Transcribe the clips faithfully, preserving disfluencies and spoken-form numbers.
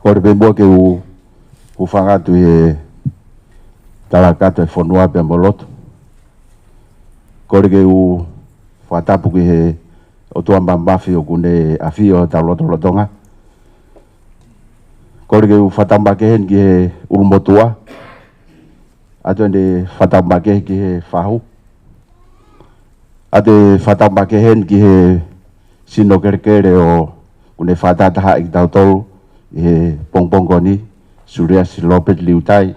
Kole pē muʻa ke u hūfanga atu ʻi he talakaaʻi e fonua pea mo e lotu. Kole ke u fakatapu ki he ʻOtua Māfimafi ʻoku ne ʻafio ʻi hotau lotolotonga. Kole ke u fakatapu makehe heni ki he ʻulumotuʻa, ʻoatu ʻeni fakatapu makehe ki he fahu. ʻOatu e fakatapu makehe heni ki he sino kelekele ʻoku ne fakatahatahaʻi kitautolu ʻi he pongipongi ko eni, Suliasi Lopeti Liutai.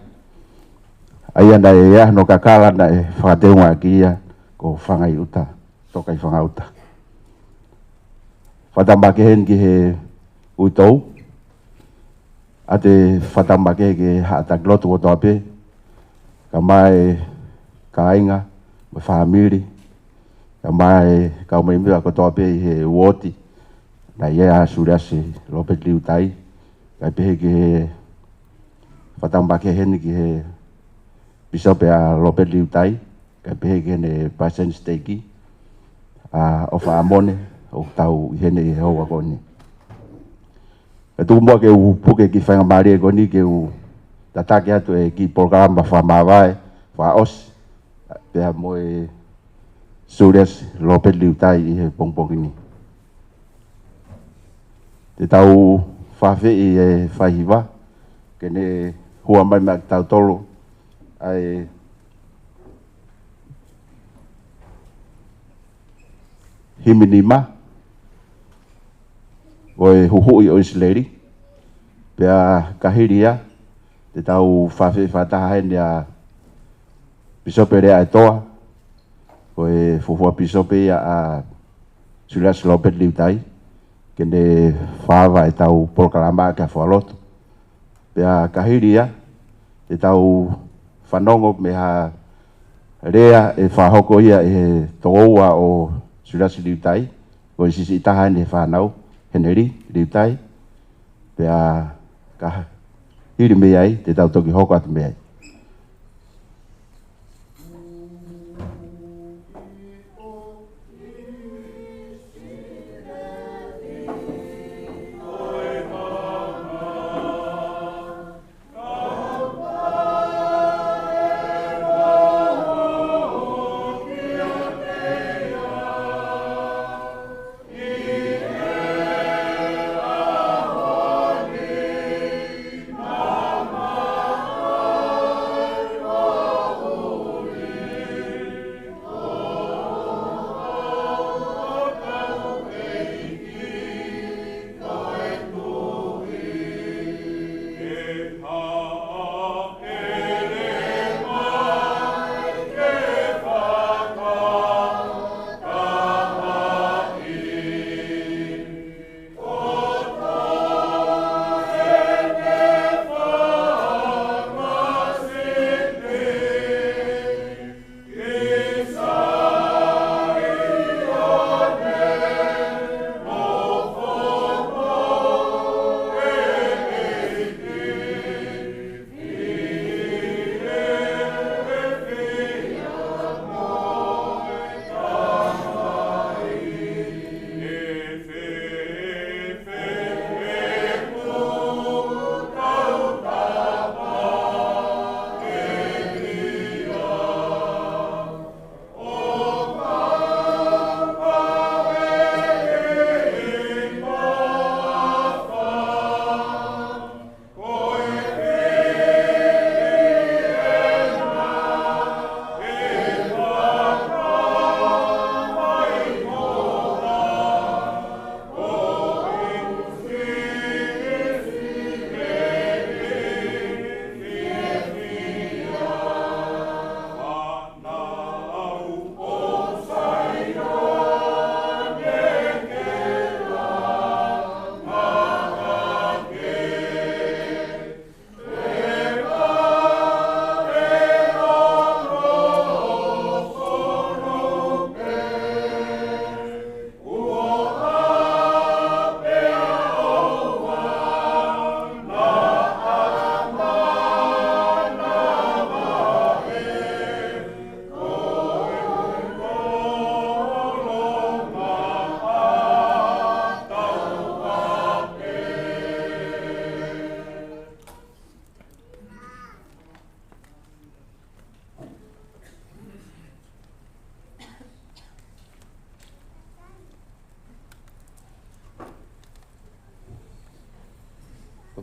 ʻA ia naʻe ʻi ai hono kakala naʻe fakateungaʻaki ia ko Fangaiʻuta, Tokaifangaʻuta. Fakatapu makehe heni ki he uitou, ʻoatu e fakatapu makehe ki he haʻa taki lotu kotoa pē, kae ʻumaʻā e kāinga mo e fāmili, kae ʻumaʻā e kau mēmipa kotoa pē ʻi he uooti naʻe ʻi ai ʻa Suliasi Lopeti Liutai, kae pehē ki he fakatapu makehe heni ki he Pīsope ʻa Lopeti Liutai, kae pehē ki heʻene palesiteni siteiki, ʻa ʻOfa ʻAmone, ʻoku tau ʻi heni ʻi he houa ko eni. Kae tuku muʻa ke u puke e kiʻi faingamālie ko eni ke u tataki atu e kiʻi polokalama fakamāvae fakaʻosi pea mo e Suliasi Lopeti Liutai ʻi he pongipongi ni. Te tau fakaafeʻi e faihiva ke ne hua mai maʻa kitautolu ʻa e himi nima, ko e Huhuʻi ʻo ʻIsileli. Pea ka hili ia, te tau fakaafeʻi fakataha heni ʻa Pīsope Leaʻaetoa, ko e fuofua pīsope ia ʻa Suliasi Lopeti Liutai, ke ne fakaava ʻetau polokalama ki he fakalotu. Pea ka hili ia, te tau fanongo mei ha lea ʻe fakahoko ia ʻe he tokoua ʻo Suliasi Liutai, ko e siʻisiʻi taha ʻeni he fānau, Heneli Liutai. Pea ka hili mei ai, te tau toki hoko atu mei ai.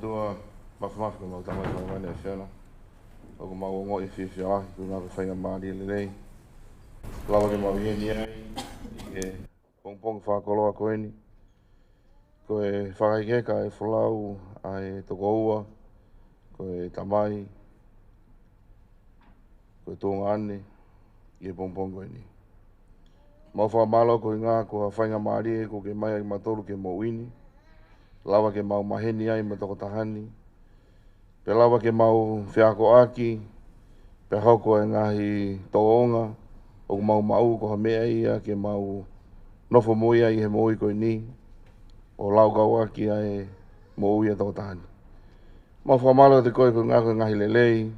ʻOtua māfimafi, ko homau Tamai ʻi he māmani ʻa e ʻAfiona. ʻOku mau ongoʻi fiefia lahi, ko e ngaahi faingamālie lelei. Lava ke mau ʻi heni ai, ʻi he pongipongi fakakoloa ko eni. Ko e fakahekeheka e folau ʻa e tokoua, ko e tamai, ko e tuongaʻane, ʻi he pongipongi ko eni. Mau fakamālō koeʻuhi ko e faingamālie kuo ke ʻomai ʻa kimautolu ki he moʻui ni. Lava ke mau maheni ai mo e tokotaha ni. Pea lava ke mau feakoʻaki, pea hoko e ngaahi tōʻonga ʻoku mau maʻu ko ha meʻa ia ke mau nofo mo ia ʻi he moʻui ko eni, ʻo laukau ʻaki ʻa e moʻui ʻa e tokotaha ni. Mau fakamālō atu koeʻuhi ko e ngaahi lelei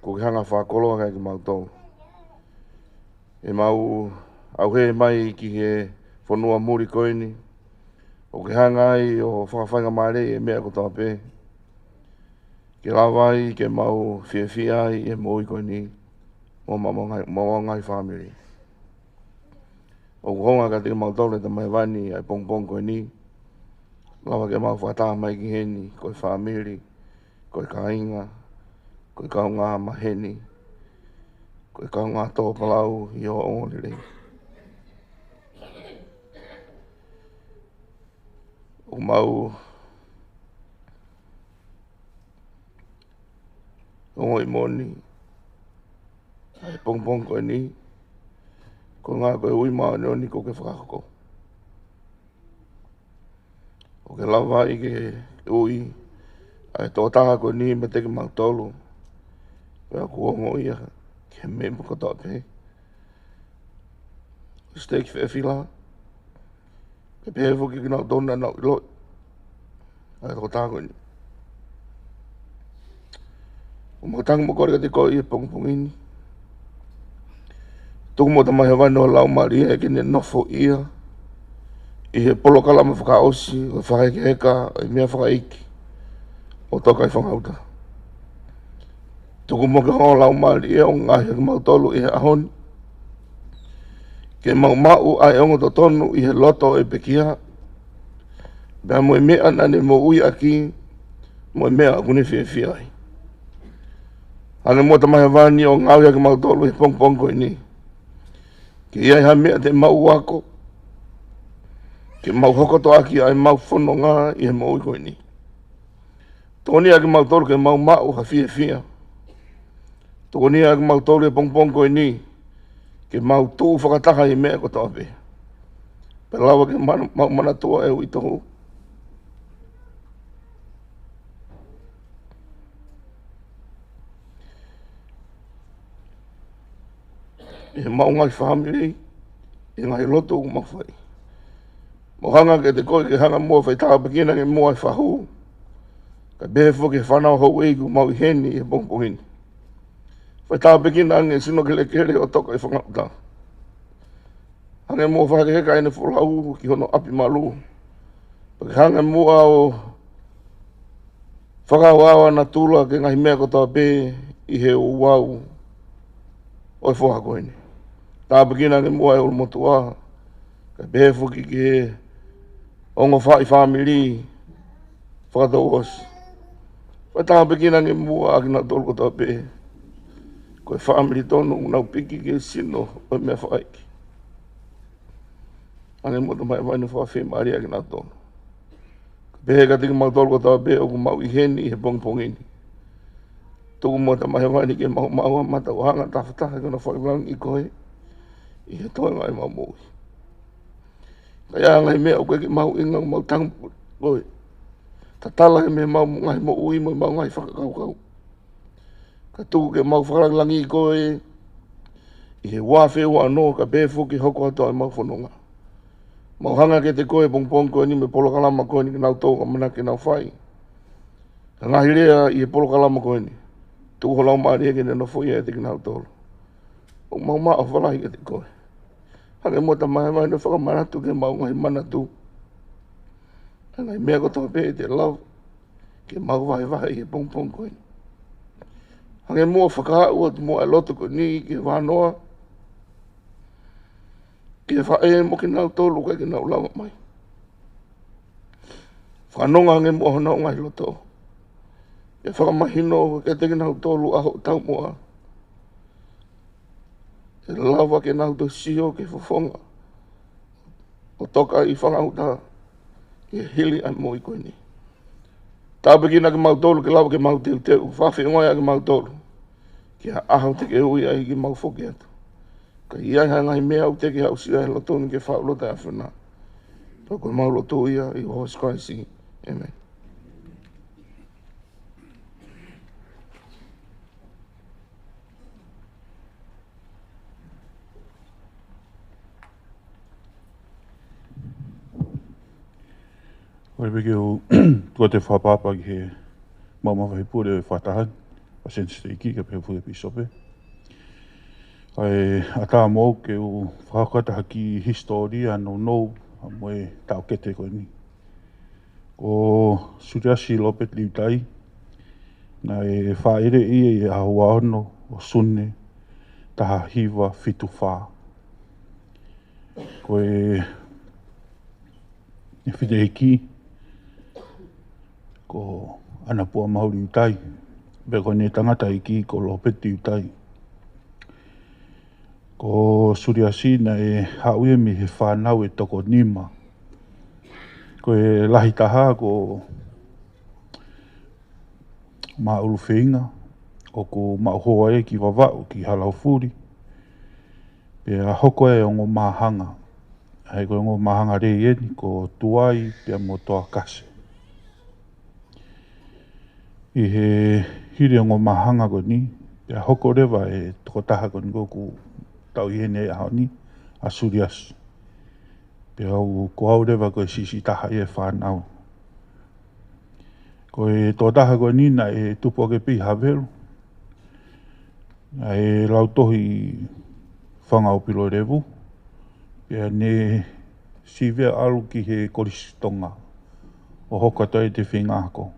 kuo ke hanga fakakoloa ʻaki kimautolu. ʻEmau ʻauhē mai ki he fonua muli ko eni, ʻoku ke hanga ai ʻo fakafaingamālieʻi e meʻa kotoa pē, ke lava ai ke mau fiefia ai ʻi he moʻui ko eni, mo homau ngaahi, mo homau ngaahi fāmili. ʻOku hounga kiate kimautolu ʻe Tamai Hēvani ʻa e pongipongi ko eni. Lava ke mau fakataha mai ki heni, ko e fāmili, ko e kāinga, ko e kaungā maheni, ko e kaungā tō palau ʻi ho ongoongolelei. ʻOku mau ongoʻi moʻoni ʻa e pongipongi ko eni, koeʻuhi ko e ui māʻoniʻoni kuo ke fakahoko. ʻOku ke lava ai ke ui ʻa e tokotaha ko eni meiate kimautolu, pea ʻoku ongo ia ki he mēmipa kotoa pē ʻo e siteiki fefila, pea pehē foki kinautolu naʻa nau ʻiloʻi ʻa e tokotaha ko eni. ʻOku mau tangi mo kole kiate koe ʻi he pongipongi ni. Tuku muʻa Tamai Hēvani ho Laumālie ke ne nofo ia ʻi he polokalama fakaʻosi ʻo e fakahekeheka ʻo e meʻa fakaʻeiki ʻo Tokaifangaʻuta. Tuku muʻa ke ho Laumālie ʻo ngaohi ʻa kimautolu ʻi he ʻaho ni, ke mau maʻu ʻa e ongo totonu ʻi he loto ʻo e pekia, pea mo e meʻa naʻa ne moʻui ʻaki, mo e meʻa ʻoku ne fiefia ai. Hanga muʻa Tamai Hēvani ʻo ngaohi ʻa kimautolu ʻi he pongipongi ko eni, ke ʻi ai ha meʻa te mau ako, ke mau hokotoʻaki ʻa ʻemau fononga ʻi he moʻui ko eni. Tokoniʻi ʻa kimautolu ke mau maʻu ha fiefia. Tokoniʻi ʻa kimautolu ʻi he pongipongi ko eni, ke mau tuʻu fakataha ʻi he meʻa kotoa pē, pea lava ke mana-, mau manatua e uitou ʻi heʻemau ngaahi fāmili, ʻi he ngaahi lotu ʻoku mau fai. Mau hanga kiate koe ke hanga muʻa ʻo fai tāpuekina ange muʻa e fahu, kae pehē foki ki he fānau houʻeiki ʻoku mau ʻi heni ʻi he pongipongi ni. Fai tāpuekina ange e sino kelekele ʻo Tokaifangaʻuta. Hanga muʻa ʻo fakaheka ʻene folau ki hono ʻapi malu. Pea ke hanga muʻa ʻo fakaʻauʻau ʻa natula ki he ngaahi meʻa kotoa pē ʻi he ouau ʻo e foha ko eni. Tāpuekina ange muʻa e ʻulumotuʻa, kae pehē foki ki he ongo faʻu fāmili fakatouʻosi. Fai tāpuekina ange muʻa ʻa kinautolu kotoa pē ko e fāmili tonu ʻoku nau piki ki he sino ʻo e meʻa fakaʻeiki. Hanga muʻa Tamai Hēvani ʻo fakafiemālieʻi ʻa kinautolu. Kae pehē kiate kimautolu kotoa pē ʻoku mau ʻi heni ʻi he pongipongi ni. Tuku muʻa Tamai Hēvani ke mau maʻu ha mata ʻoku hanga ʻo tafataha ki hono fakalangilangiʻi koe ʻi he toenga ʻo ʻemau moʻui. Ka ʻi ai ha ngaahi meʻa ʻoku ʻikai ke mahuʻinga, mau tangi mo koe. Tatala ia mei heʻemau ngaahi moʻui mo ʻemau ngaahi fakakaukau. Ka tuku ke mau fakalangilangiʻi koe ʻi he ua afe ua ono, kae pehē foki ki he hoko atu ʻa ʻemau fononga. Mau hanga kiate koe he pongipongi ko eni mo e polokalama ko eni ke nau tō ka mana ke nau fai ha ngaahi lea ʻi he polokalama ko eni. Tuku ho Laumālie ke ne nofo ia ʻiate kinautolu. ʻOku mau maʻu ha faʻahinga kiate koe. Hanga muʻa Tamai Hēvani ʻo fakamanatu ki heʻemau ngaahi manatu ʻa e ngaahi meʻa kotoa pē te lava ke mau vahevahe ʻi he pongipongi ko eni. Hanga muʻa ʻo fakaaʻu atu muʻa e lotu ko eni ki he vānoa, ki he faʻē mo kinautolu ʻoku ʻikai ke nau lava mai. Fakanonga ange muʻa honau ngaahi loto. ʻE fakamahino kiate kinautolu ʻa hoʻo taumuʻa. ʻE lava ke nau toe sio ki he fofonga ʻo toka ʻi he fanga ʻuta ʻi he hili ʻa e moʻui ko eni. Tāpuekina kimautolu ke lava ke mau teuteu, fakafiemālie kimautolu ki he ʻaho te ke ui ai ke mau foki atu. Ka ʻi ai ha ngaahi meʻa ʻoku teʻeki ke aʻusia ʻe he lotu ni, ke faʻu loto ʻa e ʻAfiona. Pea ko ʻemau lotu ia ʻi he huafa ʻo Sīsū Kalaisi. ʻĒmeni. ʻOku ou pehē ke u tuku atu e fakaʻapaʻapa ki he maʻu mavahe pule ʻo e fakataha ni, ʻa e Sēnesi Siteiki, kae pehē foki e pīsope. Kae ʻatā moʻoku ke u fakahoko atu ha kiʻi hisitōlia nounou ʻa e moʻui taʻokete ko eni. Ko Suliasi Lopeti Liutai, naʻe fāʻeleʻi ʻi he ʻaho ua ono ʻo Sune, taha hiva fitu fā. Ko e fineʻeiki ko ʻAnapuamahu Liutai, pea ko ʻene tangataʻeiki ko Lopeti Liutai. Ko Suliasi naʻe haʻu ia mei he fānau ʻe toko nima. Ko e lahi taha ko Maʻulufeinga, ʻoku maʻu hoa ia ki Vavaʻu, ki Halaufuli. Pea hoko e ongo māhanga. ʻA ia ko e ongo māhanga lei eni ko Tuai pea mo Toakase. ʻI he hili ongo māhanga ko eni, pea hoko leva e tokotaha ko eni ʻoku tau ʻi heni he ʻaho ni, ʻa Suliasi. Pea ʻoku, ko au leva ko e siʻisiʻi taha ia he fānau. Ko e tokotaha ko eni naʻe tupu hake pē ʻi Havelu. Naʻe lautohi fanga ʻo Pilolevu. Pea ne sivi ʻo ʻalu ki he Kolisi Tonga ʻo hoko atu ai ʻete feinga ako.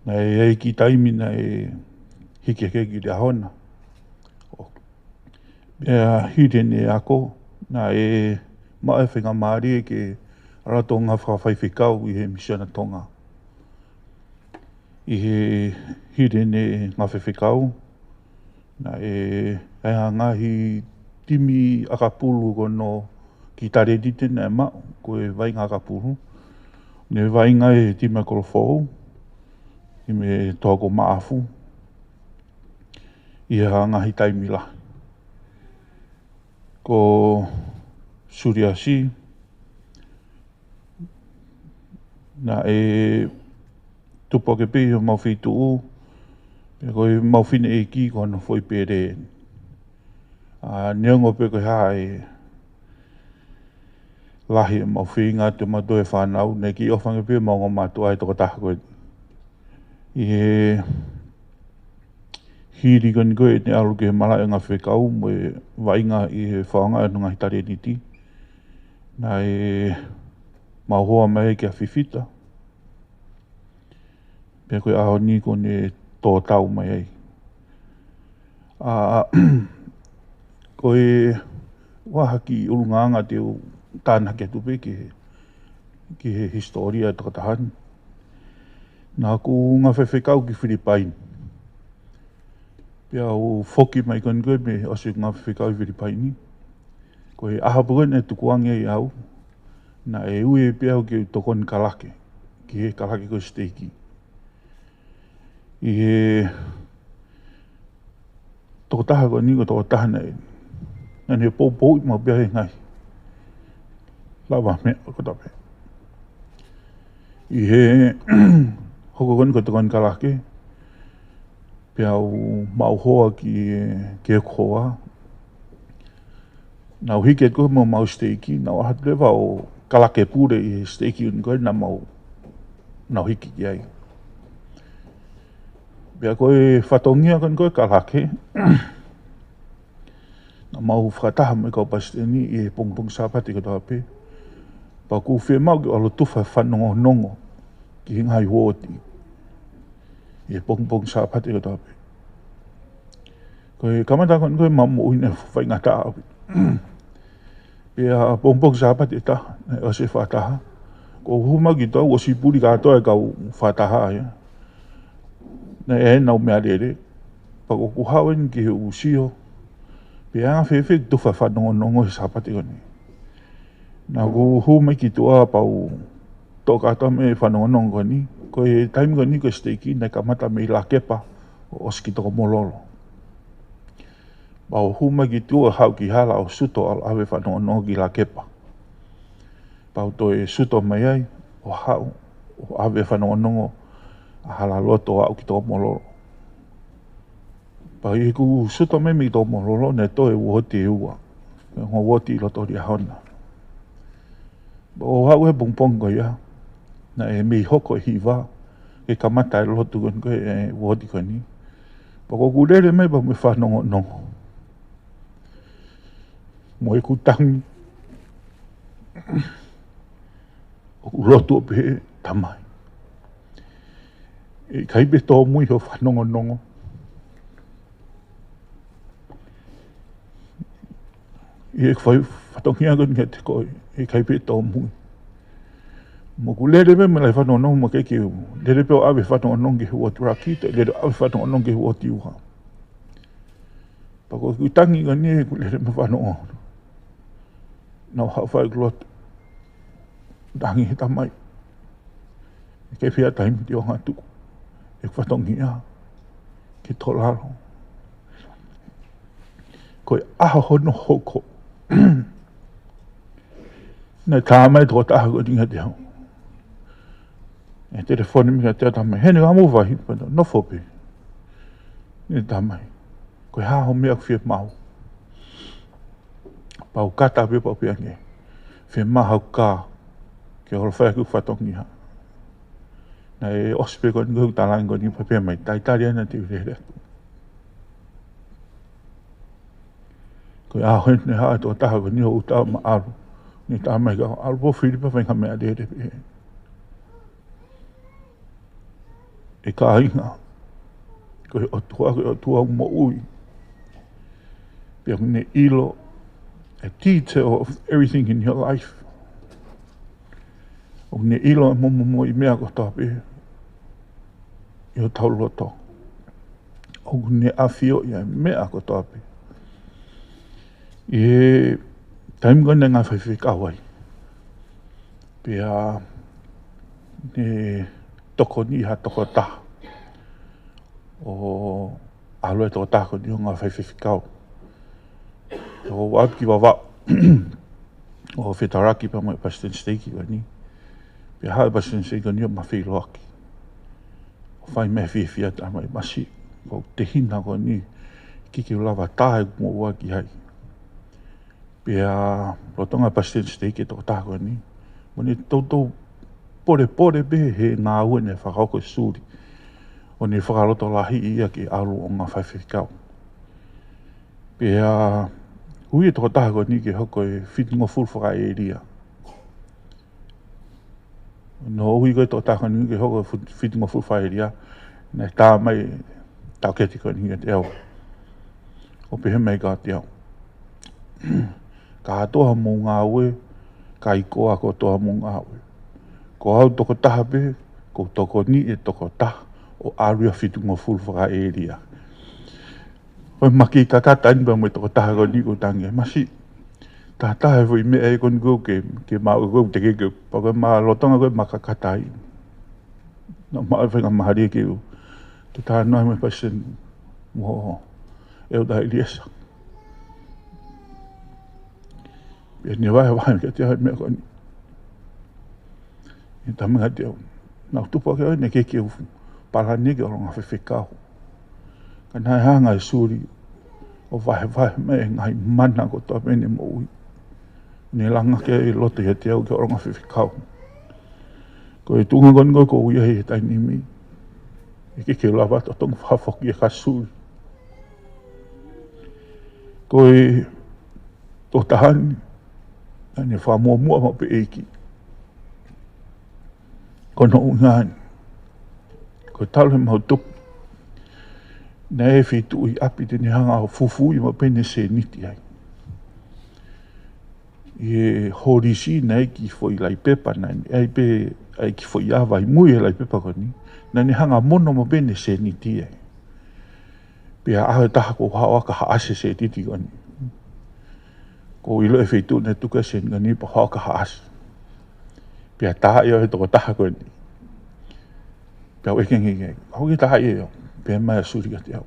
Naʻe ʻi ai e kiʻi taimi naʻe hiki hake ki Liahona. Pea hili ʻene ako, naʻe maʻu e faingamālie ke ʻalu atu ʻo ngāue fakafaifekau ʻi he Misiona Tonga. ʻI he hili ʻene ngāue fakafaifekau, naʻe ʻi ai ha ngaahi timi ʻakapulu ko hono kiʻi talēniti naʻe maʻu, ko e vaʻinga ʻakapulu. Ne vaʻinga e timi ʻa Kolofoʻou, timi ʻa Toakomaʻafu, ʻi ha ngaahi taimi lahi. Ko Suliasi, naʻe tupu hake pē ʻi homau feituʻu, pea ko ʻemau fineʻeiki ko hono foʻi pele eni. ʻA, neongo pē ko e hā e lahi ʻemau feinga ʻa mautolu e fānau, naʻe kiʻi ʻofa ange pē ʻemau ongo mātuʻa he tokotaha ko eni. ʻI he hili ko eni ko ʻene ʻalu ki he malaʻe ngāue fakafaifekau mo e vaʻinga ʻi he fakaʻaongaʻi hono ngaahi talēniti, naʻe maʻu hoa mai ai kia Fifita. Pea ko e ʻaho ni kuo ne tō tau mai ai. ʻA, ko e ʻuhinga ki he ʻulungaanga te u tānaki atu pē ki he, ki he hisitōlia ʻo e tokotaha ni. Naʻá ku ngāue fakafaifekau ki Filipaini. Pea u foki mai ko eni ko ē mei he ʻosi ngāue fakafaifekau ʻi Filipaini. Ko e ʻaho pē ko ē naʻe tukuange ai au, naʻe ui pē au ke u tokoni kalake ki he kalake ko ē siteiki. ʻI he tokotaha ko eni ko e tokotaha naʻe, naʻá ne poupouʻi maʻu pē au he ngaahi lavameʻa kotoa pē. ʻI he hoko ko eni ko e tokoni kalake, pea u maʻu hoa ki, ki heʻeku hoa. Naʻá ku hiki atu ko ē mo homau siteiki, naʻá ku ʻalu atu leva ʻo kalake pule ʻi he siteiki ko ē naʻa mau, naʻá ku hiki ki ai. Pea ko e fatongia ko eni ko ē kalake, naʻa mau fakataha mo e kau palesiteni ʻi he pongipongi Sāpate kotoa pē. Pea ʻoku fiemaʻu ke u ʻalu ʻo tufa e fanongonongo ki he ngaahi uooti ʻi he pongipongi Sāpate kotoa pē. Ko e kamata ko eni ko ē ʻemau moʻui naʻe faingataʻa ʻaupito. Pea pongipongi Sāpate ʻe taha, naʻe ʻosi e fakataha, Ko u hū mai ki tuʻa, ʻosi puli kātoa e kau fakataha ia. Naʻe ʻi ai ʻenau meʻalele. Pea ko ʻeku haʻu eni ke u sio pe ʻe anga fēfē ʻeku tufa e fanongonongo he Sāpate ko eni. Naʻa ku hū mai ki tuʻa pea u toʻo kātoa mai e fanongonongo ko eni. Ko e taimi ko eni ko e siteiki naʻe kamata mei Lakepa ʻo ʻosi ki Tokomololo. Pea u hū mai ki tuʻa, haʻu ki hala ʻo suto ʻo ʻave e fanongonongo ki Lakepa. Pea u toe suto mai ai, ʻo haʻu ʻo ʻave e fanongonongo ʻa Halaloto ʻo aʻu ki Tokomololo. Pea ʻi heʻeku suto mai mei Tokomololo, naʻe toe uooti ʻe ua. Ko e ongo uooti ʻi loto Liahona. Pea u haʻu he pongipongi ko ia, naʻe mei hoko e hiva ke kamata e lotu ko eni ko e uooti ko eni. Pea ko ʻeku lele mai pea mo e fanongonongo, mo ʻeku tangi, ʻoku ou lotu ʻo pehē, Tamai, ʻe ʻikai pē tōmui hoʻo fanongonongo ʻi he fai fatongia ko eni kiate koe? ʻE ʻikai pē tōmui. Mo ʻeku lele mai mo e lahi e fanongonongo, mo e kei ke u lele pē ʻo ʻave e fanongonongo ki he uooti ʻuluaki, toe lele ʻo ʻave e fanongonongo ki he uooti ua. Pea ko ʻeku tangi ko eni, ʻeku lele mai fanongonongo, naʻa ku haʻu ʻo fai ʻeku lotu. Tangi he Tamai, ʻe ʻikai pē ha taimi te u hanga ʻo tuku ʻeku fatongia ke tō lalo. Ko e ʻaho hono hoko, naʻe tā mai e tokotaha ko eni kiate au. ʻE telefoni mai kiate au, Tamai, heni ka mo vai, pea nofo pē. Ne, Tamai, ko e hā hoʻo meʻa ʻoku fiemaʻu? Pea u kata pē pea u pehē ange, fiemaʻu haʻaku kā ke holo ʻo fai ʻeku fatongia. Naʻe ʻosi pē ko eni ko ʻeku talaange ko eni pea pehē mai, Talitali ange te u lele atu. Ko e ʻaho eni naʻe haʻu e tokotaha ko eni ʻo ʻuta mai ʻalu. Ne tā mai ka ʻalu pē ʻo fili pē ha faʻahinga meʻalele pē. ʻE kāinga, ko e ʻOtua, ko e ʻOtua ʻoku moʻui. Pea ʻoku ne ʻilo e detail of everything in your life. ʻOku ne ʻilo e mo, mo, mo e meʻa kotoa pē ʻi hotau loto. ʻOku ne ʻafioʻi e meʻa kotoa pē. ʻI he taimi ko ē naʻe ngāue fakafaifekau ai, pea ne tokoniʻi ha tokotaha ʻo ʻalu e tokotaha ko eni ʻo ngāue fakafaifekau. ʻO ʻalu ki Vavaʻu ʻo fetalanoaʻaki pea mo e palesiteni siteiki ko eni. Pea haʻu e palesiteni siteiki ko eni ʻo mafeiloaki, ʻo fai mai e fiefia, tā mai, Masiʻi, ko e tehina ko eni, ʻikai ke u lava tā ʻeku moʻua ki ai. Pea lolotonga e palesiteni siteiki e tokotaha ko eni, mo ne toutou polepole pē he ngāue naʻe fakahoko ʻe Suli, ʻo ne fakalotolahiʻi ia ke ʻalu ʻo ngāue fakafaifekau. Pea ui e tokotaha ko eni ke hoko e fitungofulu fakaʻēlia. Naʻe ui ko ē e tokotaha ko eni ke hoko e fut-, fitungofulu fakaʻēlia, naʻe tā mai e taʻokete ko eni kiate au, ʻo pehē mai kiate au, Kātoa hoʻomou ngāue, kae ʻikai ko au kotoa hoʻomou ngāue. Ko au tokotaha pē, ʻoku ou tokoniʻi e tokotaha ʻo ʻalu ʻi he fitungofulu fakaʻēlia. Ko e maki kakata eni pea mo e tokotaha ko eni, ʻoku ou tangi, Masiʻi, taha taha e foʻi meʻa ē ko eni ko ē ke, ke maʻu ko ē te ke, ke, pea ko e ma lolotonga ko ē ma kakata ai. Naʻa ma fai ka mahali ke u, ke talanoa mo e palesiteni mo ʻEletā ʻIliesa. Pea ne vahevahe kiate au e meʻa ko eni. Ne tā mai kiate au, naʻa ku tupu hake au ʻo ne ʻikai ke u palani ke ʻalu ʻo ngāue fakafaifekau. Ka naʻe hanga ʻe Suli ʻo vahevahe mai e ngaahi mana kotoa pē ʻene moʻui, ne langa ki ai e loto ʻiate au ke ʻalu ʻo ngāue fakafaifekau. Ko e tuʻunga ko eni ko ē ʻoku ou ʻi ai he taimi ni, ʻikai ke u lava ʻo totongi fakafoki ia kia Suli. Ko e tokotaha ni, naʻa ne fakamuʻomuʻa maʻu pē ʻEiki. Ko hono ʻuhinga eni, ko e talu ʻemau tupu, naʻe ʻi ai e feituʻu ʻi ʻapi te ne hanga ʻo fufuuʻi maʻu pē ʻene sēniti ai. ʻi he holisi naʻe ʻi ai e kiʻi foʻi lai pepa naʻe, ʻi ai pē, ʻi ai e kiʻi foʻi ava ʻi mui he lai pepa ko eni. Naʻa ne hanga ʻo mono maʻu pē ʻene sēniti ai. Pea ʻaho ʻe taha kuo u haʻu ʻo ʻaka ha ʻasi he sēniti ko eni. Kuo u ʻilo e feituʻu naʻe tuku ai e sēniti ko eni pea u haʻu ʻo ʻaka ha ʻasi. Pea tā ia ʻe he tokotaha ko eni. Pea u ʻeke ange ki ai, ʻoku ke tā ia? Pea mai ʻa Suli kiate au,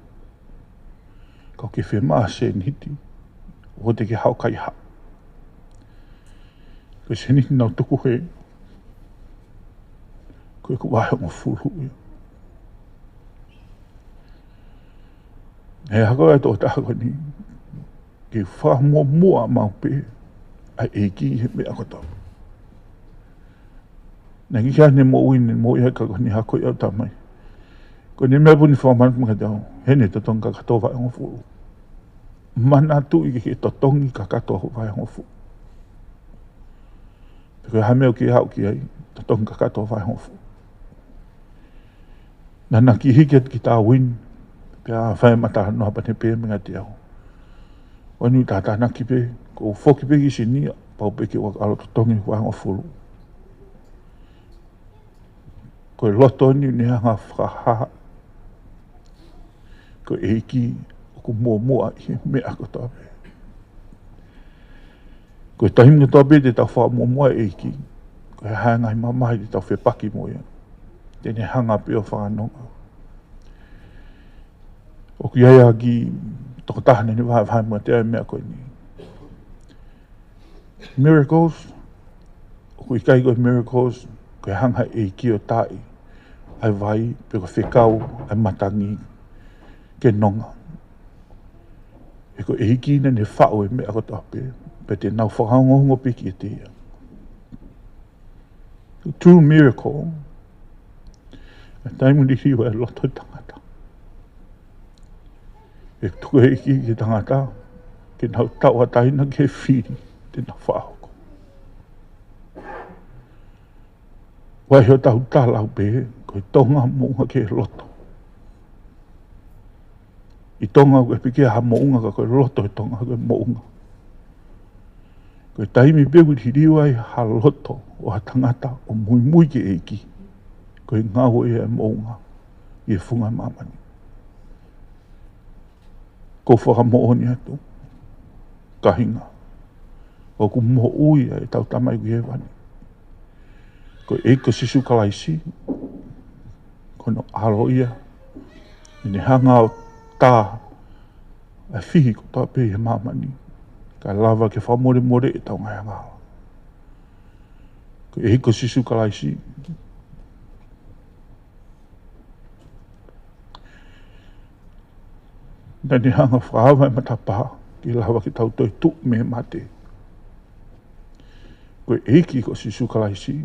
ka ʻoku ke fiemaʻu ha sēniti, ʻoua te ke haʻu ʻo kaihaʻa. Ko e sēniti naʻa ku tuku hē, ko ʻeku vahe hongofulu ia. He hako atu ʻo taha ko eni, ke fakamuʻomuʻa maʻu pē ʻa e ʻEiki he meʻa kotoa. Naʻe ʻikai ke ʻi ai haʻane moʻui ni, moʻui ai ka ko eni hako ia ʻo talamai, ko eni meʻa puni fakamanatu mai kiate au, he naʻe totongi kakato vahe hongofulu. Manatuʻi ke ke totongi kakato vahe hongofulu. Pe ko e hā e meʻa ʻoku ke haʻu ki ai, totongi kakato vahe hongofulu. Naʻa na kiʻi hiki atu ki Tāuini, pea fai ʻema talanoa pea ne pehē mai kiate au, ʻoua naʻa ta tānaki pē, ko u foki pē ki Sinia, pau pē ke u ʻalu ʻo totongi vahe hongofulu. Ko e loto ni naʻe hanga ʻo fakahā ko e ʻEiki ʻoku muʻomuʻa ʻi he meʻa kotoa pē. Ko e taimi kotoa pē te tau fakamuʻomuʻa e ʻEiki, ko e hā e ngaahi mamahi te tau fepaki mo ia, te ne hanga pē ʻo fakanonga. ʻOku ʻi ai ha kiʻi tokotaha naʻa ne vahevahe mai kiate au e meʻa ko eni. Miracles, ʻoku ʻikai ko e miracles ko e hanga ʻe he ʻEiki ʻo taaʻi ʻa e vai, pe ko e fekau ʻa e matangi ke nonga. He ko e ʻEiki naʻa ne faʻu e meʻa kotoa pē, pea te nau fakaongoongo pē kiate ia. True miracle, ʻa e taimi ʻoku liliu ai e loto ʻo e tangata. ʻE tuku ʻe he ʻEiki ki he tangata ke nau tauʻatāina ki he fili te nau fakahoko. ʻOku ʻi ai hotau tala ʻoku pehē, ko e Tonga moʻunga ki he loto. ʻI Tonga ʻoku ʻikai pē ke ʻi ai ha moʻunga, ka ko e loto ʻo e Tonga ko e moʻunga. Ko e taimi pē ʻoku liliu ai ha loto ʻo ha tangata ʻo muimui ki he ʻEiki, ko e ngāue ia ʻa e moʻunga ʻi he funga ʻo e māmani. ʻOku ou fakamoʻoni atu, kāinga, ʻoku moʻui ʻa ʻetau Tamai ʻoku ʻi hēvani. Ko e ʻEiki ko Sīsū Kalaisi, ko hono ʻAlo ia, naʻa ne hanga ʻo tā ʻa e fihi kotoa pē ʻi he māmani, kae lava ke fakamolemole ʻetau ngaahi angahala. Ko e ʻEiki ko Sīsū Kalaisi, naʻa ne hanga ʻo fakaava e matapā ke lava ke tau toetuʻu mei he mate. Ko e ʻEiki ko Sīsū Kalaisi,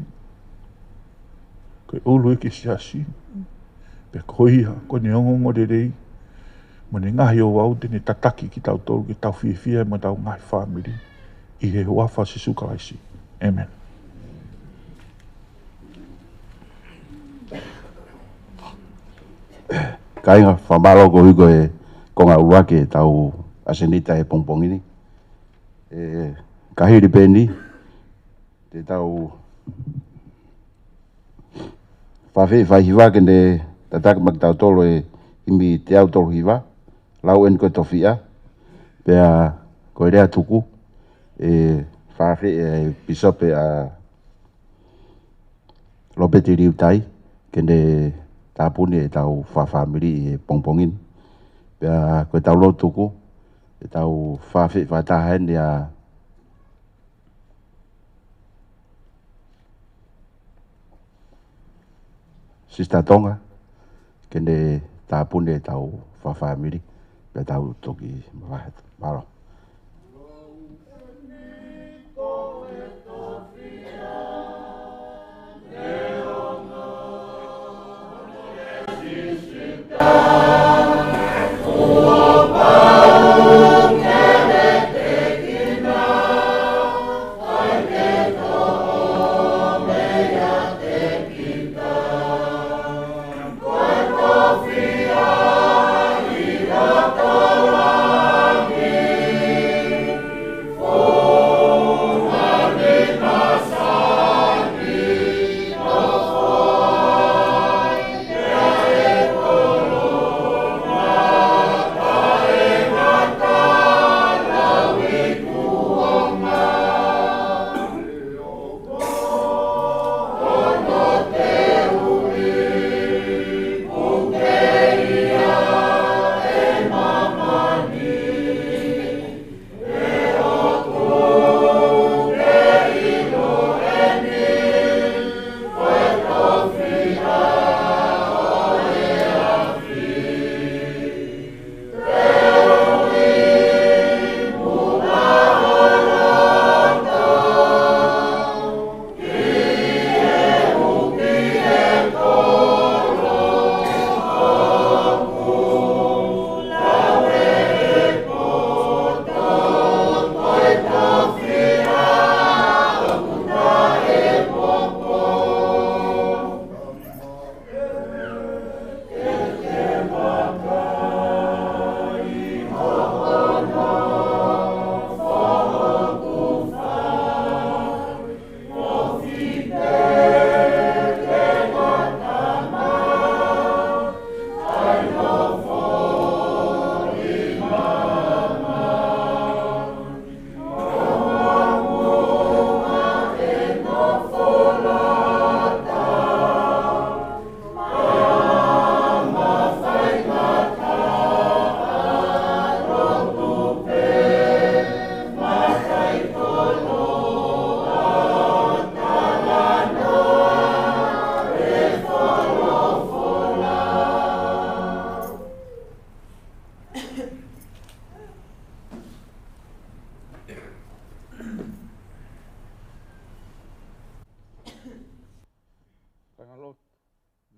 ko e ʻulu ʻo e siasi, pea ko ia ko ʻene ongoongolelei mo ʻene ngaahi ouau te ne tataki kitautolu ke tau fiefia mo ʻetau ngaahi fāmili, ʻi he huafa ʻo Sīsū Kalaisi. ʻĒmeni. Kāinga, fakamālō koeʻuhi ko e konga ʻuluaki ʻetau ʻasenita he pongipongi ni. ʻE, ka hili pē eni, te tau fafeʻi fai hiva ke ne tataki mai kitautolu e himi teau tolu hiva, Lau eni ko e Tofiʻa, pea ko e lea tuku, ʻe fafeʻi ʻe he Pīsope ʻa Lopeti Liutai, ke ne tāpuni ʻetau fakafāmili he pongipongi ni. Pea ko ʻetau lotu tuku, ʻe tau fafeʻi fakataha eni ʻa Sisitā Tonga, ke ne tāpuni ʻetau fakafāmili, pea tau toki mavahe atu. Mālō.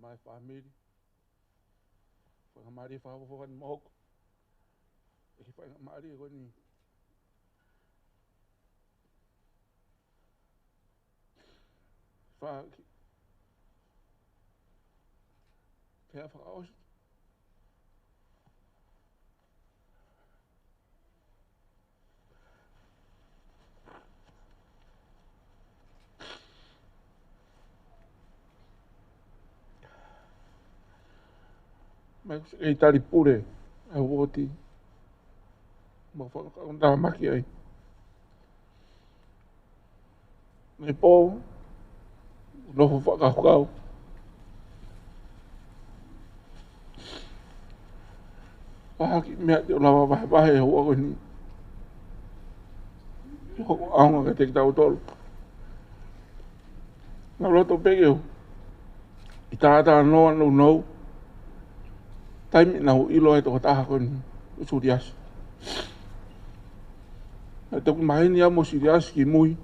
Mai fāmili. Faingamālie fakafofonga ni mo hoku. ʻE ki faingamālie ko eni. Fa ki. Pea fakaʻosi. Mai ko e tali pule ʻa e uooti. Mo fakaʻonaʻamaki ai. Mei pō, nofo fakakaukau. Pahaki meʻa te u lava vahevahe he houa ko eni. Hoko ʻaonga kiate kitautolu. Naʻa ku loto pē ke u ʻi talanoa nounou. Taimi naʻa ku ʻilo ai e tokotaha ko eni, ʻa Suliasi. Naʻe toki maheni au mo Suliasi ki mui.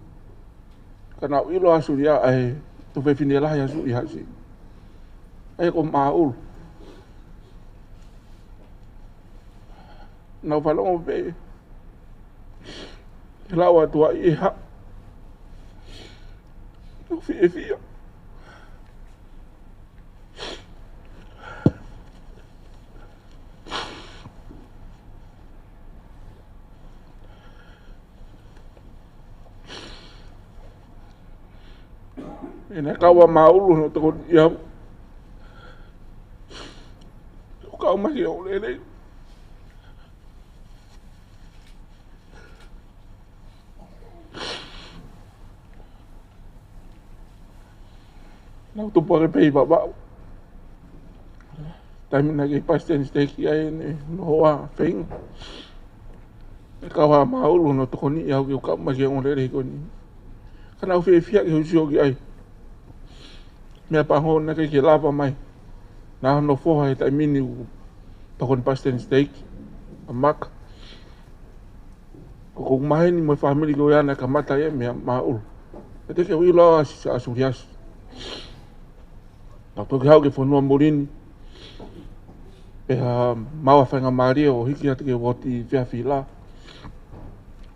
Ka naʻa ku ʻilo ʻa Suliasi ʻa e tuofefine lahi ʻa Suliasi. ʻA ia ko Māʻulu. Naʻa ku fanongo pē. He lau atu ai ʻe ha. Naʻa ku fiefia. ʻE naʻe kau ʻa Māʻulu hono tokoni au. ʻO kau mai ki ʻōlelo. Naʻa ku tupu hake pē ʻi Vavaʻu. Taimi naʻe kei palesiteni siteiki ai ʻene noho ʻa Feinga. ʻE kau ʻa Māʻulu hono tokoniʻi au ke u kau mai ki he ongoongolelei ko eni. Ka naʻa ku fiefia ke u sio ki ai. Meʻapango naʻe ʻikai ke lava mai. Naʻa hono foha he taimi ni ʻoku tokoni palesiteni siteiki, ʻa Maka. Ko ʻeku maheni mo e fāmili ko ia naʻe kamata ia meia Māʻulu. Pea teʻeki ke u ʻilo ʻa Suliasi. Naʻa ku toki haʻu ki he fonua muli ni. Pea maʻu ʻa e faingamālie ʻo hiki atu ki he uooti Feafila.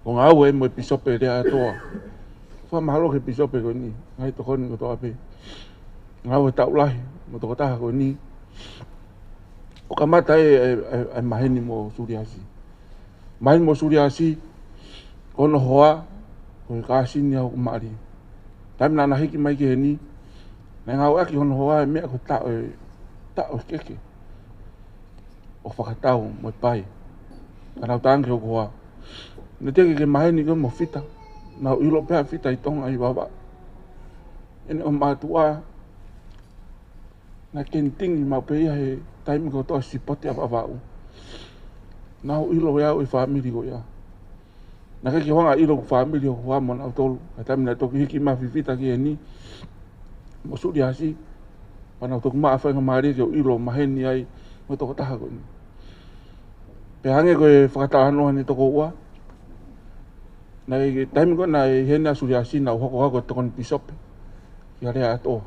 ʻO ngāue mo e pīsope Leaʻaetoa. Fakamālō ki he pīsope ko eni, ngaahi tokoni kotoa pē. Ngāue taʻu lahi mo e tokotaha ko eni. ʻO kamata e, e, e, e maheni mo Suliasi. Maheni mo Suliasi, ko hono hoa, ko e kāsini au ʻo Mali. Taimi naʻa na hiki mai ki heni, naʻe ngāueʻaki hono hoa e meʻa ko e taʻo e, taʻo e keke. ʻO fakatau mo e pai. Ka naʻa ku talaange ki hoku hoa, naʻe teʻeki ke maheni koe mo Fita. Naʻa ku ʻilo pē ʻa Fita ʻi Tonga ʻi Vavaʻu. ʻEne ʻomai atu ʻa, naʻe kentingi maʻu pē ia he taimi kotoa sipoti ʻa Vavaʻu. Naʻa ku ʻilo ʻe au e fāmili ko ia. Naʻe ʻikai ke u hanga ʻo ʻilo ʻeku fāmili ʻo hoku hoa mo nautolu. Ka taimi naʻe toki hiki mai ʻa Fifita ki heni mo Suliasi, pea naʻa ku toki maʻu ʻa e faingamālie ke u ʻilo maheni ai mo e tokotaha ko eni. Pea hangē ko e fakatalanoa ʻa e tokoua, naʻe ʻi he taimi ko ē naʻe ʻi heni ʻa Suliasi naʻa ku hoko au ko e tokoni pīsope kia Leaʻaetoa.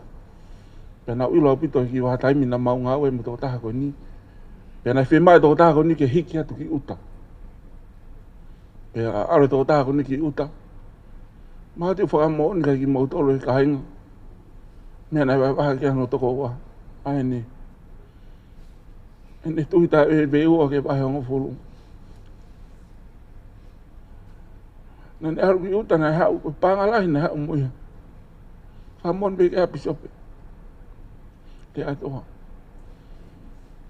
Pea naʻa ku ʻilo ʻaupito he kiʻi vahaʻa taimi naʻa mau ngāue mo e tokotaha ko eni. Pea naʻe fiemaʻu ʻe he tokotaha ko eni ke hiki atu ki ʻuta. Pea ʻalu e tokotaha ko eni ki ʻuta. Mahalo te u fakamoʻoni kiate kimoutolu ʻe kāinga, meʻa naʻe vahevahe ki ai hono tokoua, ʻa ʻene, ʻene tuʻi taʻu ʻe veua ki he vahe hongofulu. Naʻa ne ʻalu ki ʻuta, naʻe haʻu, ko e paʻanga lahi naʻe haʻu mo ia. Fakamoʻoni pē ki he pīsope Leaʻaetoa.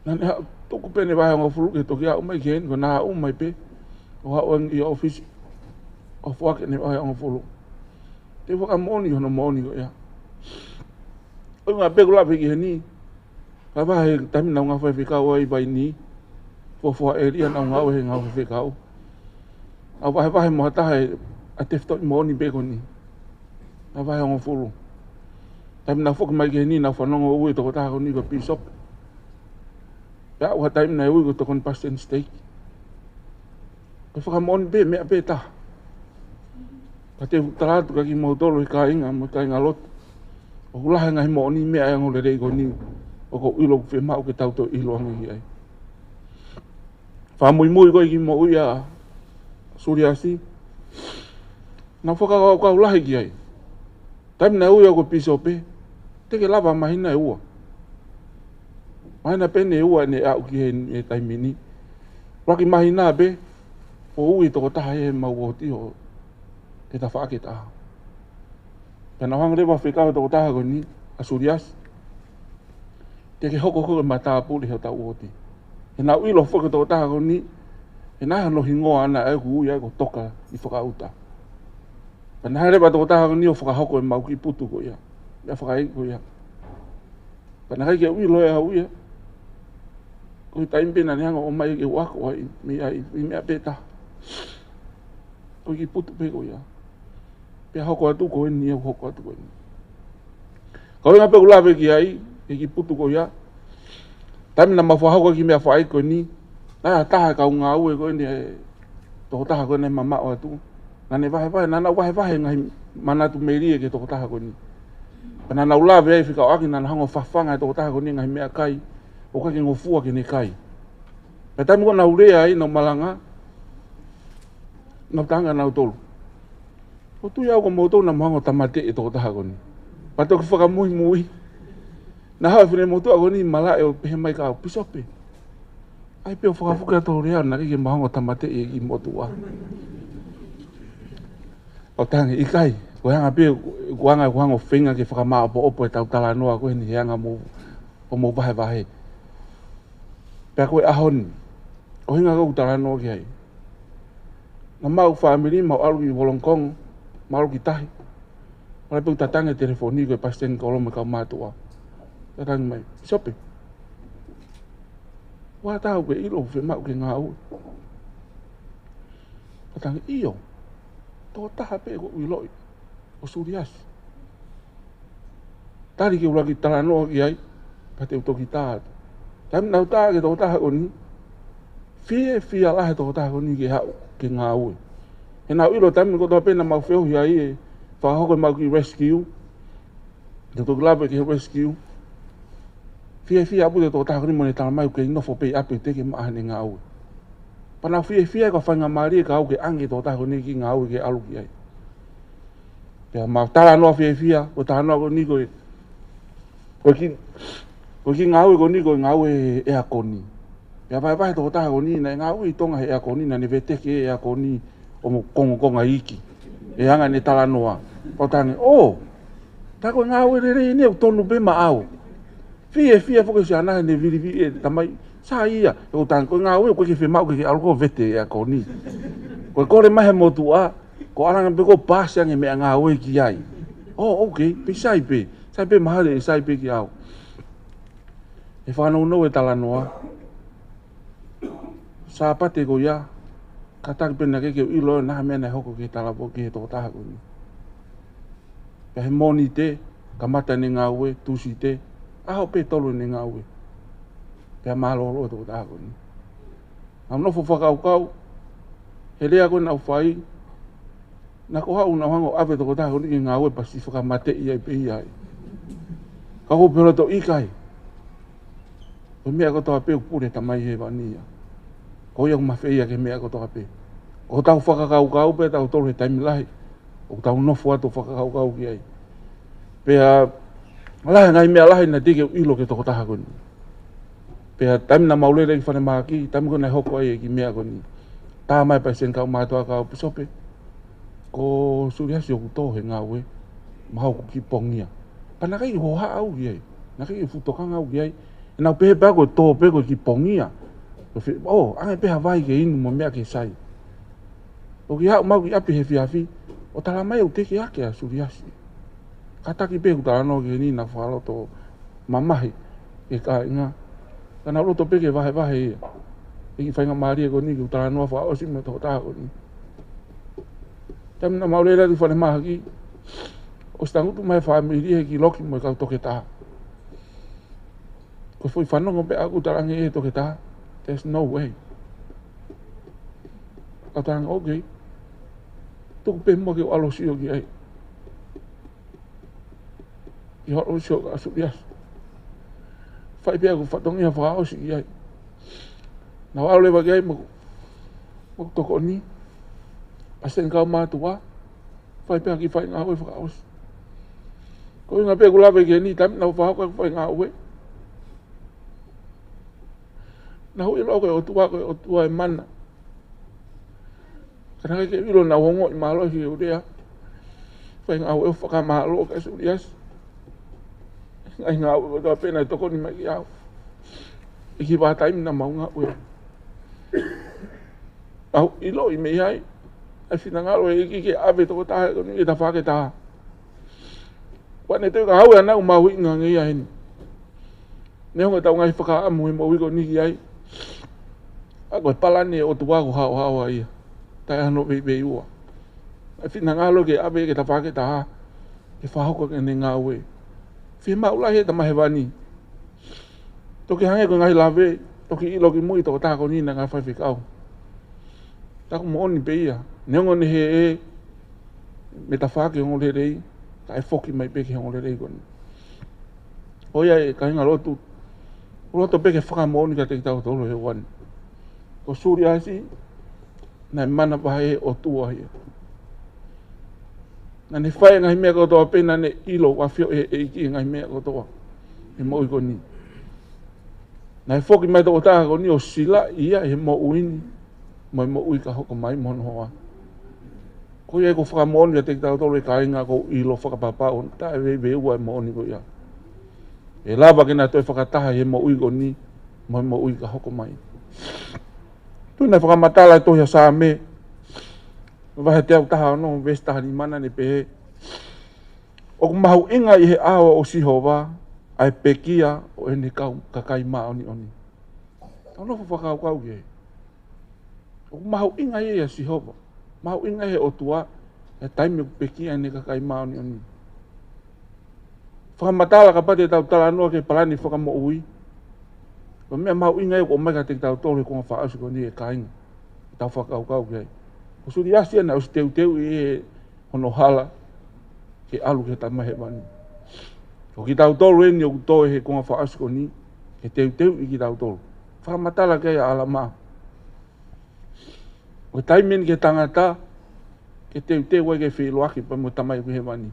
Naʻa ne haʻu, tuku pē ʻene vahe hongofulu ke toki haʻu mai ki heni, ko ʻena haʻu mai pē ʻo haʻu ange ki he ʻōfisi ʻo foaki ʻene vahe hongofulu. Te u fakamoʻoni hono moʻoni ko ia. ʻUhinga pē ʻeku lave ki heni, ka vahe taimi naʻa ku ngāue fakafaifekau ai ʻi Vainī, fuofua ʻēlia naʻa ku ngāue he ngāue fakafaifekau. Naʻa ku vahevahe mo ha taha ʻa e tefitoʻi moʻoni pē ko eni. Naʻe vahe hongofulu. Taimi naʻa ku foki mai ki heni naʻa ku fanongo ui e tokotaha ko eni ko e pīsope. Pea aʻu ha taimi naʻe ui ko e tokoni palesiteni siteiki. Ko e fakamoʻoni pē, meʻa pē taha. Ka te u tala atu kiate kimoutolu ʻe kāinga mo e kāingalotu, ʻoku lahi e ngaahi moʻoni meʻa ʻa e ongoongolelei ko eni. ʻOku ou ʻilo ʻoku fiemaʻu ke tau toe ʻilo ange ki ai. Fakamuimui ko ē ki he moʻui ʻa Suliasi, naʻá ku fakakaukau lahi ki ai. Taimi naʻe ui au ko e pīsope, teʻeki lava māhina ʻe ua. Māhina pē ʻe ua ʻene aʻu ki he, he taimi ni. Ua ki he māhina pē, ʻo ui e tokotaha ʻi heʻemau uooti ʻo, ke tafaʻaki e taha. Pea naʻá ku hanga leva ʻo fekau e tokotaha ko eni, ʻa Suliasi, ke ke hoko ko e matāpule hotau uooti. He naʻá ku ʻilo foki e tokotaha ko eni, he naʻe ʻi ai hono hingoa ʻana ʻoku ui ai ko Toka ʻi Fakaʻuta. Pea naʻe hanga leva e tokotaha ko eni ʻo fakahoko ʻemau kiʻi putu ko ia, ʻa e fakaʻeiki ko ia. Pea naʻe ʻikai ke u ʻilo ʻe au ia. Ko e taimi pē naʻá ne hanga ʻo ʻomai ke u ako ai, mei ai, ʻi he meʻa pē taha. Ko e kiʻi putu pē ko ia. Pea hoko atu ko eni, ʻo hoko atu ko eni. Ka ʻuhinga pē ʻeku lave ki ai, he kiʻi putu ko ia. Taimi naʻá ma fakahoko e kiʻi meʻa fakaʻeiki ko eni, naʻe ʻi ai ha taha e kau ngāue ko eni, e tokotaha ko eni naʻe mamaʻo atu. Naʻá ne vahevahe, naʻa nau vahevahe e ngaahi manatu melie ki he tokotaha ko eni. Pea naʻa nau lave ai fekauʻaki, naʻa nau hanga ʻo fafanga e tokotaha ko eni e ngaahi meʻakai ʻoku ʻikai ke ngofua ke ne kai. Pea taimi ko ē naʻá ku lea ai, naʻá ku malanga, naʻá ku talaange kia nautolu, ʻOku ou tui au ko moutolu naʻa mou hanga ʻo tāmateʻi e tokotaha ko eni. Pea toki fakamuimui. Naʻe haʻu e finemotuʻa ko eni ʻo malaʻe ʻo pehē mai kia au, Pīsope, ʻai pē ʻo fakafuki atu hoʻo lea, naʻe ʻikai ke mou hanga ʻo tāmateʻi e kiʻi motuʻa. Pea u talaange, ʻIkai, ko e anga pē, ko e anga, ko e anga ʻo e feinga ke fakamāʻopoʻopo ʻetau talanoa ko eni he anga hoʻomou, hoʻomou vahevahe. Pea ko e ʻaho ni, ko e ʻuhinga ʻoku ou talanoa ki ai. Naʻa mau fāmili, mau ʻalu ki Wollongong, mau ʻalu ki tahi. Hala pē ʻoku tatangi e telefoni ko e palesiteni kōlomu e kau mātuʻa. Tatangi mai, Pīsope, ʻoku ʻi ai ha taha ʻoku ke ʻilo ʻoku fiemaʻu ke ngāue? Tatangi, ʻIo. Tokotaha pē ʻoku ou ʻiloʻi, ko Suliasi. Tali ke u lava ke talanoa ki ai, pea te u toki tā atu. Taimi naʻá ku tā ki he tokotaha ko eni, fiefia lahi e tokotaha ko eni ke haʻu ke ngāue. He naʻá ku ʻilo taimi kotoa pē naʻa mau feohi ai ʻo fakahoko ʻemau kiʻi rescue, te u toki lave ki he rescue. Fiefia ʻaupito e tokotaha ko eni mo ʻene tala mai ʻoku kei nofo pē ʻi ʻapi, teʻeki ke maʻa haʻane ngāue. Pea naʻá ku fiefia he ko e faingamālie ke u ʻave ange e tokotaha ko eni ki he ngāue ke ʻalu ki ai. Pea mau talanoa fiefia, ko e talanoa ko eni ko e, ko e kiʻi, ko e kiʻi ngāue ko eni ko e ngāue he ʻeakoni. Pea vahevahe e tokotaha ko eni naʻe ngāue ʻi Tonga he ʻeakoni, naʻá ne veteki e ʻeakoni ʻo mo kongokonga iiki. He anga ʻene talanoa. Pea u talaange, ʻŌ, tā ko e ngāue lelei eni, ʻoku tonu pē maʻau. Fiefia foki ʻa Siana heʻene vilivili e tamai. Sai ia, ʻoku ou talaange, ko e ngāue ʻoku ʻikai ke fiemaʻu ke ke ʻalu koe ʻo vete e ʻeakoni. Ko e kole mai he motuʻa, ko e ʻalu ange pē koe ʻo paasi ange e meʻa ngāue ki ai. ʻŌ, okay, pea sai pē, sai pē mahalo ʻe sai pē kiate au. ʻI he fakanounou e talanoa, Sāpate ko ia, kātaki pē naʻe ʻikai ke u ʻilo naʻa ha meʻa naʻe hoko ki he talanoa ki he tokotaha ko eni. Pea he Mōnite, kamata ʻene ngāue, Tūsite, ʻaho pē ʻe tolu ʻene ngāue. Pea mālōlō e tokotaha ko eni. Naʻá ku nofo ʻo fakakaukau, he lea ko ē naʻá ku fai, naʻá ku haʻu naʻá ku hanga ʻo ʻave e tokotaha ko eni ki he ngāue pea siʻi fakamateʻi ai pē ia ai. Ka ʻoku ou pehē loto, ʻikai. Ko e meʻa kotoa pē ʻoku pule e Tamai Hēvani ia. Ko ia ʻoku mafeia ki he meʻa kotoa pē. Ko hotau fakakaukau pē ʻatautolu he taimi lahi. ʻOku tau nofo atu ʻo fakakaukau ki ai. Pea lahi e ngaahi meʻa lahi naʻe teʻeki ke u ʻilo ki he tokotaha ko eni. Pea taimi naʻa mau lele ki falemahaki, taimi ko ē naʻe hoko ai e kiʻi meʻa ko eni. Tā mai e palesiteni kau mātuʻa kia au, Pīsope, ko Suliasi ʻoku tō he ngāue, mahalo ʻoku kiʻi pongia. Pea naʻe ʻikai ke u hohaʻa au ki ai. Naʻe ʻikai ke u fuʻu tokanga au ki ai. He naʻá ku pehē pē au ko e tō pē ko e kiʻi pongia. Ko e fe-, ʻō, ʻoange pē ha vai ke inu mo e meʻa ke sai. ʻOku ou haʻu mai ki ʻapi he efiafi, ʻo tala mai ʻoku tekeake ʻa Suliasi. Kātaki pē ʻeku talanoa ki heni naʻá ku fakaloto mamahi ki he kāinga. Ka naʻá ku loto pē ke vahevahe ia. ʻEiki, faingamālie ko eni ke u talanoa fakaʻosi mo e tokotaha ko eni. Taimi naʻa mau lele atu ki falemahaki, ʻosi tangutu mai e fāmili he kiʻi loki mo e kau toketā. Ko e foʻi fanongo pē ʻaʻaku, talaange ʻe he toketā, "There's no way." Pea u talaange, "Okay. Tuku pē muʻa ke u ʻalu ʻo sio ki ai." Ke u ʻalu ʻo sio kia Suliasi. Fai pē ʻeku fatongia fakaʻosi ki ai. Naʻa ku ʻalu leva ki ai mo ʻeku, mo ʻeku tokoni. Palesiteni kau mātuʻa. Fai pē ʻeku kiʻi faingāue fakaʻosi. Ko e ʻuhinga pē ʻeku lave ki heni, taimi naʻa ku fakahoko ʻeku faingāue, naʻa ku ʻilo ko e ʻOtua, ko e ʻOtua ʻe mana. Ka naʻe ʻikai ke u ʻilo naʻa ku ongoʻi mālohi ʻeku lea. Faingāue ʻo fakamālō kia Suliasi. Ngaahi ngāue kotoa pē naʻe tokoni mai kiate au ʻi he kiʻi vahaʻa taimi naʻa mau ngāue ai. Naʻa ku ʻiloʻi mei ai ʻa e finangalo ʻa e ʻEiki ke ʻave tokotaha ko eni ki he tafaʻaki ʻe taha. Pea ne toe ka hau ʻa e ʻaho naʻa mau ʻi ai heni. Neongo ʻetau ngaahi fakaʻamu he moʻui ko eni ki ai, ka ko e palani ʻa e ʻOtua ko e haohaoa ia. Taʻe hano veiveiua. ʻA e finangalo ke ʻave ki he tafaʻaki ʻe taha ke fakahoko ʻene ngāue. Fiemaʻu lahi ʻe he Tamai Hēvani. Toki hangē ko e ngaahi lave, toki ʻilo kimui tokotaha ko eni naʻe ngāue fakafaifekau. Ka ko e moʻoni pē ia. Neongo ʻene hē ʻa e mei he tafaʻaki ongoongolelei, kae foki mai pē ki he ongoongolelei ko eni. Ko ia ʻe kāinga lotu, ʻoku ou loto pē ke fakamoʻoni kiate kitautolu he ʻaho ni. Ko Suliasi, naʻe manavahē ʻOtua ia. Naʻa ne fai e ngaahi meʻa kotoa pē naʻa ne ʻilo ʻoku ʻafioʻi ʻe he ʻEiki e ngaahi meʻa kotoa he moʻui ko eni. Naʻe foki mai tokotaha ko eni ʻo silaʻi ia he moʻui ni, mo e moʻui ka hoko mai mo hono hoa. Ko ia ʻoku ou fakamoʻoni kiate kitautolu ʻe kāinga ʻoku ou ʻilo fakapapau ʻoku taʻe veiveiua e moʻoni ko ia. ʻE lava ke na toe fakataha he moʻui ko eni, mo e moʻui ka hoko mai. Tuʻu naʻe fakamatala e tohi ʻa Saame, vahe teau taha ono, veesi taha nima naʻa ne pehē: ʻOku mahuʻinga ʻi he ʻao ʻo Sihova ʻa e pekia ʻo ʻene kau kakai māʻoniʻoni. Tau nofo fakakaukau ki ai. ʻOku mahuʻinga ia ʻia Sihova. Mahuʻinga ʻi he ʻOtua ʻa e taimi ʻoku pekia ʻene kakai māʻoniʻoni. Fakamatala kapau te tau talanoa ki he palani fakamoʻui. Ko e meʻa mahuʻinga ia ʻoku ʻomai kiate kitautolu he kuonga fakaʻosi ko eni ʻe kāinga. Tau fakakaukau ki ai. Ko Suliasi ia naʻe ʻosi teuteuʻi ʻe hono hala ke ʻalu ki he Tamai Hēvani. Ko kitautolu eni ʻoku toe he kuonga fakaʻosi ko eni, ke teuteuʻi kitautolu. Fakamatala ki ai ʻa ʻAlamā. Ko e taimi eni ki he tangata ke teuteu ai ke feʻiloaki pea mo e Tamai ʻoku ʻi hēvani.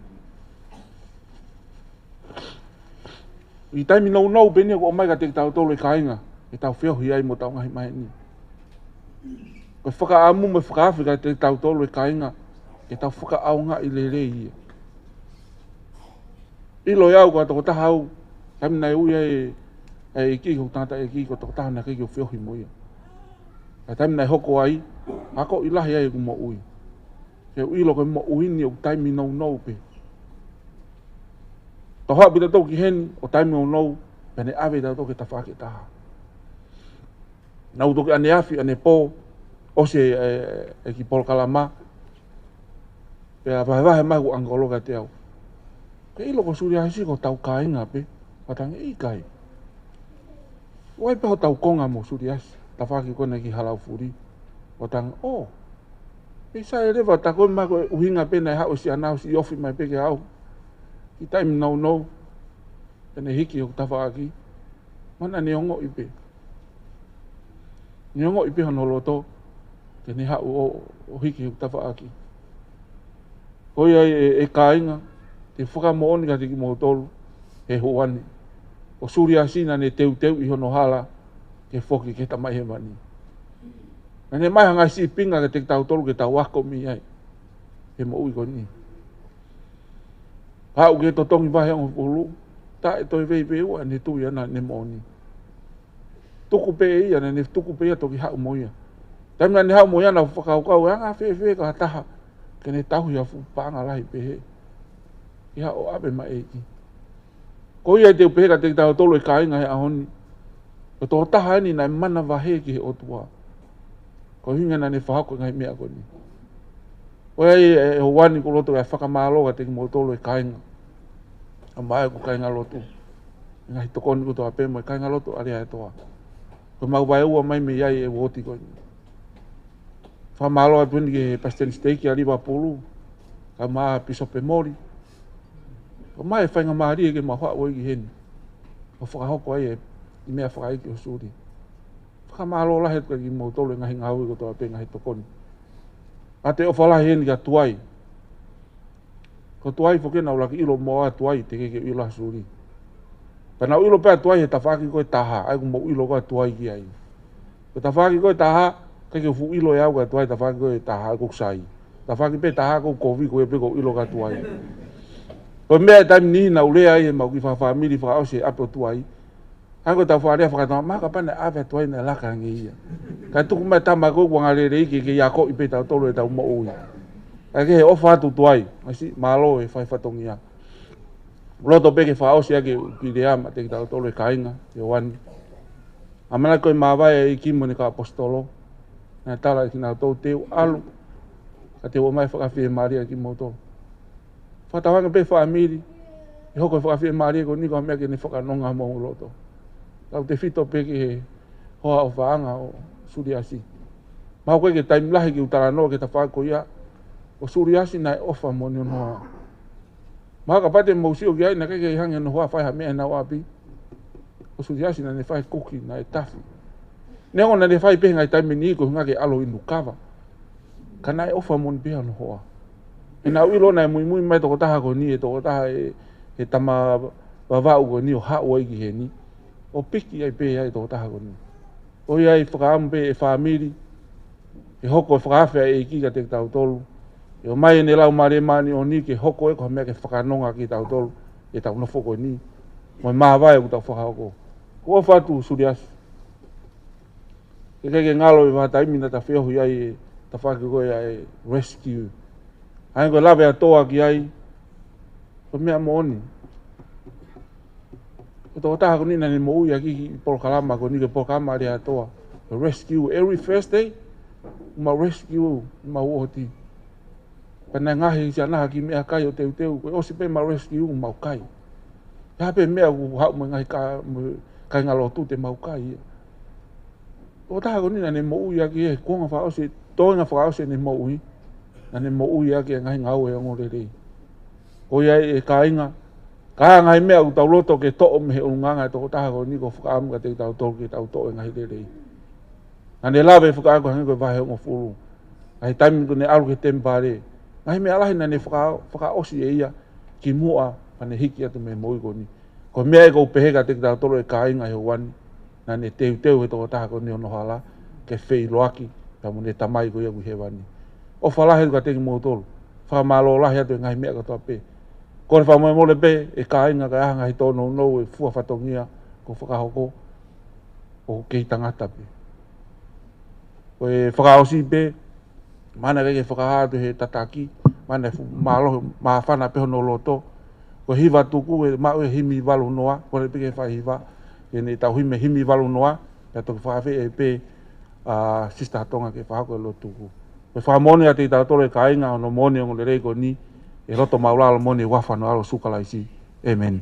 ʻI he taimi nounou pē eni ʻoku ʻomai kiate kitautolu ʻe kāinga, ke tau feohi ai mo ʻetau ngaahi maheni. Ko e fakaʻamu mo e fakaafe kiate kitautolu ʻe kāinga, ke tau fakaʻaongaʻi lelei ia. ʻIlo ʻe au ko e tokotaha au, taimi naʻe ui ai ʻe he ʻEiki ko e tangataʻeiki, ko e tokotaha naʻe ʻikai ke u feohi mo ia. Ka taimi naʻe hoko ai, akoʻi lahi ai ʻeku moʻui. Ke u ʻilo ko e moʻui ni ʻoku taimi nounou pē. Tau haʻu pē tautolu ki heni ʻo taimi nounou, pea ne ʻave tautolu ki he tafaʻaki ʻe taha. Naʻa ku toki ʻaneafi, ʻanepō, ʻosi e, e, e kiʻi polokalama. Pea vahevahe mai ʻeku ʻangolo kiate au. Ke ʻilo ko Suliasi ko hotau kāinga pē, ʻo tangi ʻikai. ʻOku ʻi ai pē hotau konga mo Suliasi, tafaʻaki ko ena ki Halaufuli. ʻO tangi, ʻō. Pea sai leva ta ko e ma ko e ʻuhinga pē naʻe haʻu e siana ʻo siʻi ofi mai pē kiate au. Kiʻi taimi nounou. Pea ne hiki hoku tafaʻaki. Mana ne ongoʻi pē. Ne ongoʻi pē hono loto, ke ne haʻu ʻo, ʻo hiki hoku tafaʻaki. Ko ia ʻe, ʻe kāinga, te u fakamoʻoni kiate kimoutolu, he ʻaho ni. Ko Suliasi naʻa ne teuteuʻi hono hala, ke foki ki he Tamai Hēvani. Naʻa ne ʻomai ha ngaahi sīpinga kiate kitautolu ke tau ako mei ai. He moʻui ko eni. Haʻu ki he totongi vahe hongofulu, taʻe toe veiveiua ʻene tui ʻana ʻene moʻoni. Tuku pē ia, naʻa ne tuku pē ia toki haʻu mo ia. Taimi naʻa ne haʻu mo ia naʻa ku fakakaukau, ʻe anga fēfē ka taha, ke ne tauhi ha fuʻu paʻanga lahi pehē. Ke haʻu ʻo ʻave maʻa e ʻEiki. Ko ia te u pehē kiate kitautolu ʻe kāinga he ʻaho ni. Ko e tokotaha eni naʻe manavahē ki he ʻOtua. Ko e ʻuhinga naʻa ne fakahoko e ngaahi meʻa ko eni. Ko ia ʻe, ʻe ʻOani ʻoku ou loto ke fakamālō kiate kimoutolu ʻe kāinga. ʻA ia ko e kāinga lotu. Ngaahi tokoni kotoa pē mo e kāinga lotu ʻa Lehātoa. Ko e mau vaeua mai mei ai e uooti ko eni. Fakamālō atu eni ki he palesiteni siteiki ʻa Livapulu. Kae ʻumaʻā Pīsope Moli. Kae ʻumaʻā e faingamālie ke mau haʻu ai ki heni. ʻO fakahoko ai e ʻi he meʻa fakaiki ʻo Suli. Fakamālō lahi atu kia kimoutolu e ngaahi ngāue kotoa pē, ngaahi tokoni. ʻA e ʻofa lahi eni kia Tuai. Ko Tuai foki naʻa ku ʻuluaki ʻilo mo au ʻa Tuai, teʻeki ke u ʻilo ʻa Suli. Pea naʻa ku ʻilo pē ʻa Tuai he tafaʻaki ko ē ʻe taha, ʻa ia ʻoku mou ʻilo ko ē ʻa Tuai ki ai. Ko e tafaʻaki ko ē ʻe taha, ʻikai ke u fuʻu ʻilo ʻe au kia Tuai tafaʻaki ko ē ʻe taha, ʻoku ou sai. Tafaʻaki pē ʻe taha ʻoku ou kovi, ko ia pē ʻoku ou ʻilo kia Tuai. Ko e meʻa ʻi he taimi ni naʻa ku lea ai heʻemau kiʻi fakafāmili fakaʻosi he ʻapi ʻo Tuai. Hangē ko ʻetau fakalea faka-Tonga, mahalo kapau naʻe ʻave ʻa Tuai naʻe laka ange ia. Kae tuku mai e tama ko ē ʻoku angalelei ke, ke akoʻi pē tautolu ʻetau moʻui. Kae kehe, ʻofa atu Tuai, masiʻi mālō e fai fatongia. Loto pē ke fakaʻosi ʻaki e kiʻi lea maʻa kitautolu e kāinga, ʻi he ʻaho ni. ʻAmanaki ko e māvae ʻa e ʻEiki mo ʻene kau ʻaposetolo. Naʻe tala ʻe kinautolu te u ʻalu, ka te u ʻomai fakafiemālie kia kimoutolu. Fakatauange pē fāmili, ʻe hoko e fakafiemālie ko eni ko ha meʻa ke ne fakanonga homou loto. Tautefito pē ki he hoa ʻofaʻanga ʻo Suliasi. Mahalo ko e taimi lahi ke u talanoa ki he tafaʻaki ko ia, ko Suliasi naʻe ʻofa moʻoni hono hoa. Mahalo kapau te mou sio ki ai, naʻe ʻikai ke hanga hono hoa ʻo fai ha meʻa ʻi heʻenau ʻapi. Ko Suliasi naʻa ne fai e kuki, naʻe tafi. Neongo naʻa ne fai pē he ngaahi taimi ni ko e ʻuhinga ke ʻalu ʻo inu kava. Ka naʻe ʻofa moʻoni pē hono hoa. He naʻa ku ʻilo naʻe muimui mai e tokotaha ko eni, e tokotaha ē, e tama Vavaʻu ko eni ʻo haʻu ai ki heni. ʻO piki ai pē ʻa e tokotaha ko eni. ʻOku ʻi ai e fakaʻamu pē ʻa e fāmili, ʻe hoko e fakaafe ʻa e ʻEiki kiate kitautolu. ʻE ʻomai ʻene Laumālie Māʻoniʻoni ke hoko ia ko ha meʻa ke fakanonga kia kitautolu ʻi heʻetau nofo ko eni. Mo e māvae ʻoku tau fakahoko. Ko e ʻofa atu Suliasi. Ke ʻikai ke ngalo e vahaʻa taimi naʻa ta feohi ai he tafaʻaki ko ia ʻa e rescue. Hangē ko e lave ʻa Toa ki ai, ko e meʻa moʻoni. Ko e tokotaha ko eni naʻa ne moʻui ʻaki e kiʻi polokalama ko eni, ko e polokalama ʻa Lehatoa. Ko e rescue, every Thursday, ʻoku mau rescue, ʻoku mau ʻoti. Pea naʻe ngaohi siʻanaha kiʻi meʻakai ʻo teuteu, ko e ʻosi pē ʻemau rescue, ʻoku mau kai. Pea pē meʻa ʻoku haʻu mo e ngaahi ka-, mo e kāingalotu te mau kai ia. Tokotaha ko eni naʻa ne moʻui ʻaki e kuonga fakaʻosi, toenga fakaʻosi ʻene moʻui, naʻa ne moʻui ʻaki e ngaahi ngāue ʻo e ongoongolelei. Ko ia e kāinga, ka ʻi ai ha ngaahi meʻa ʻoku tau loto ke toʻo mei he ʻulungaanga ʻo e tokotaha ko eni, ko e fakaʻamu kiate kitautolu ke tau toʻo e ngaahi lelei. Naʻa ne lave fakaako hangē ko e vahe hongofulu. ʻI he taimi ko ē naʻa ne ʻalu ki he temipale. Ngaahi meʻa lahi naʻa ne faka-, fakaʻosi ʻe ia kimuʻa, pea ne hiki atu mei he moʻui ko eni. Ko e meʻa ia ʻoku ou pehē kiate kitautolu e kāinga he ʻaho ni. Naʻa ne teuteu e tokotaha ko eni hono hala, ke feʻiloaki, pea mo ʻene Tamai ko ia ʻoku ʻi hēvani. ʻOfa lahi atu kiate kimoutolu. Fakamālō lahi atu he ngaahi meʻa kotoa pē. Kole fakamolemole pē, e kāinga ka ʻi ai ha ngaahi tōnounou, e fua fatongia, kuo fakahoko, ʻoku kei tangata pē. Ko e fakaʻosi pē, mahalo naʻe ʻikai ke fakahā atu he tataki, mahalo naʻe fuʻu mālohi, māfana pē hono loto. Ko e hiva tuku, ʻe maʻu e himi valu noa, kole pē ke fai hiva, ke ne tau himi, himi valu noa, pea toki fakaafeʻi pē ʻa Sister Tonga ke fakahoko e lotu tuku. Ko e fakamoʻoni kiate kitautolu e kāinga hono moʻoni e ongoongolelei ko eni, ʻi he loto māʻulalo moʻoni ʻi he huafa ho ʻAlo Sīsū Kalaisi. ʻĒmeni.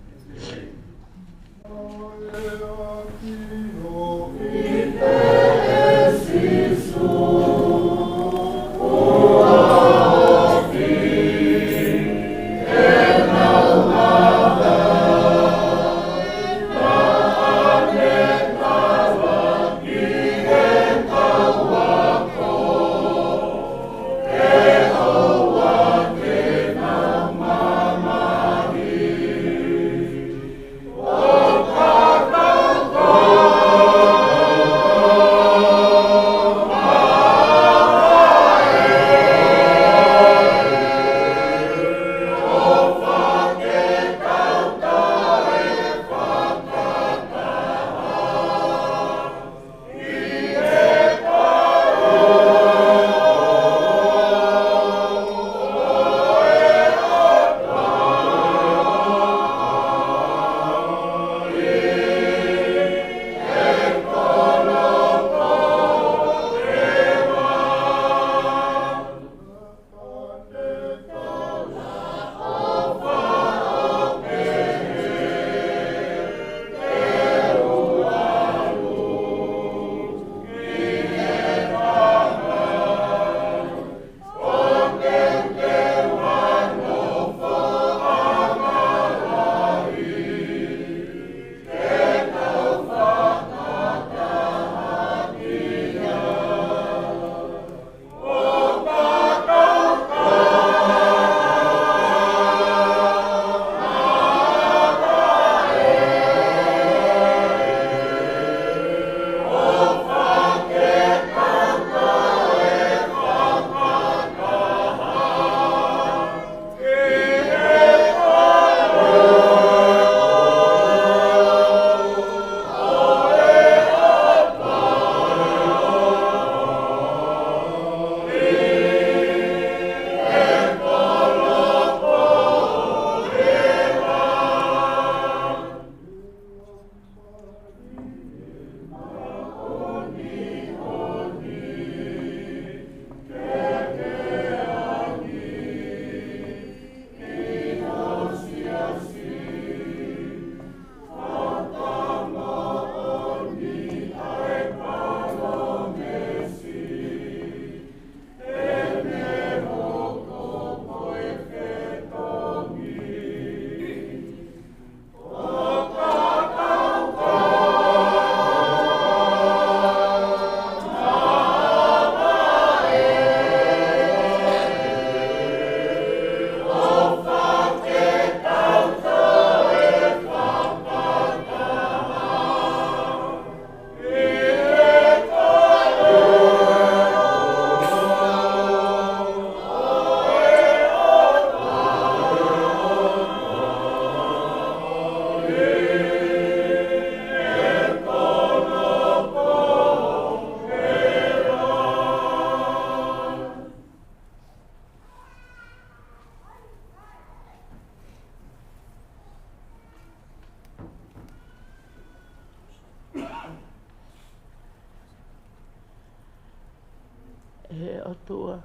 ʻOtua,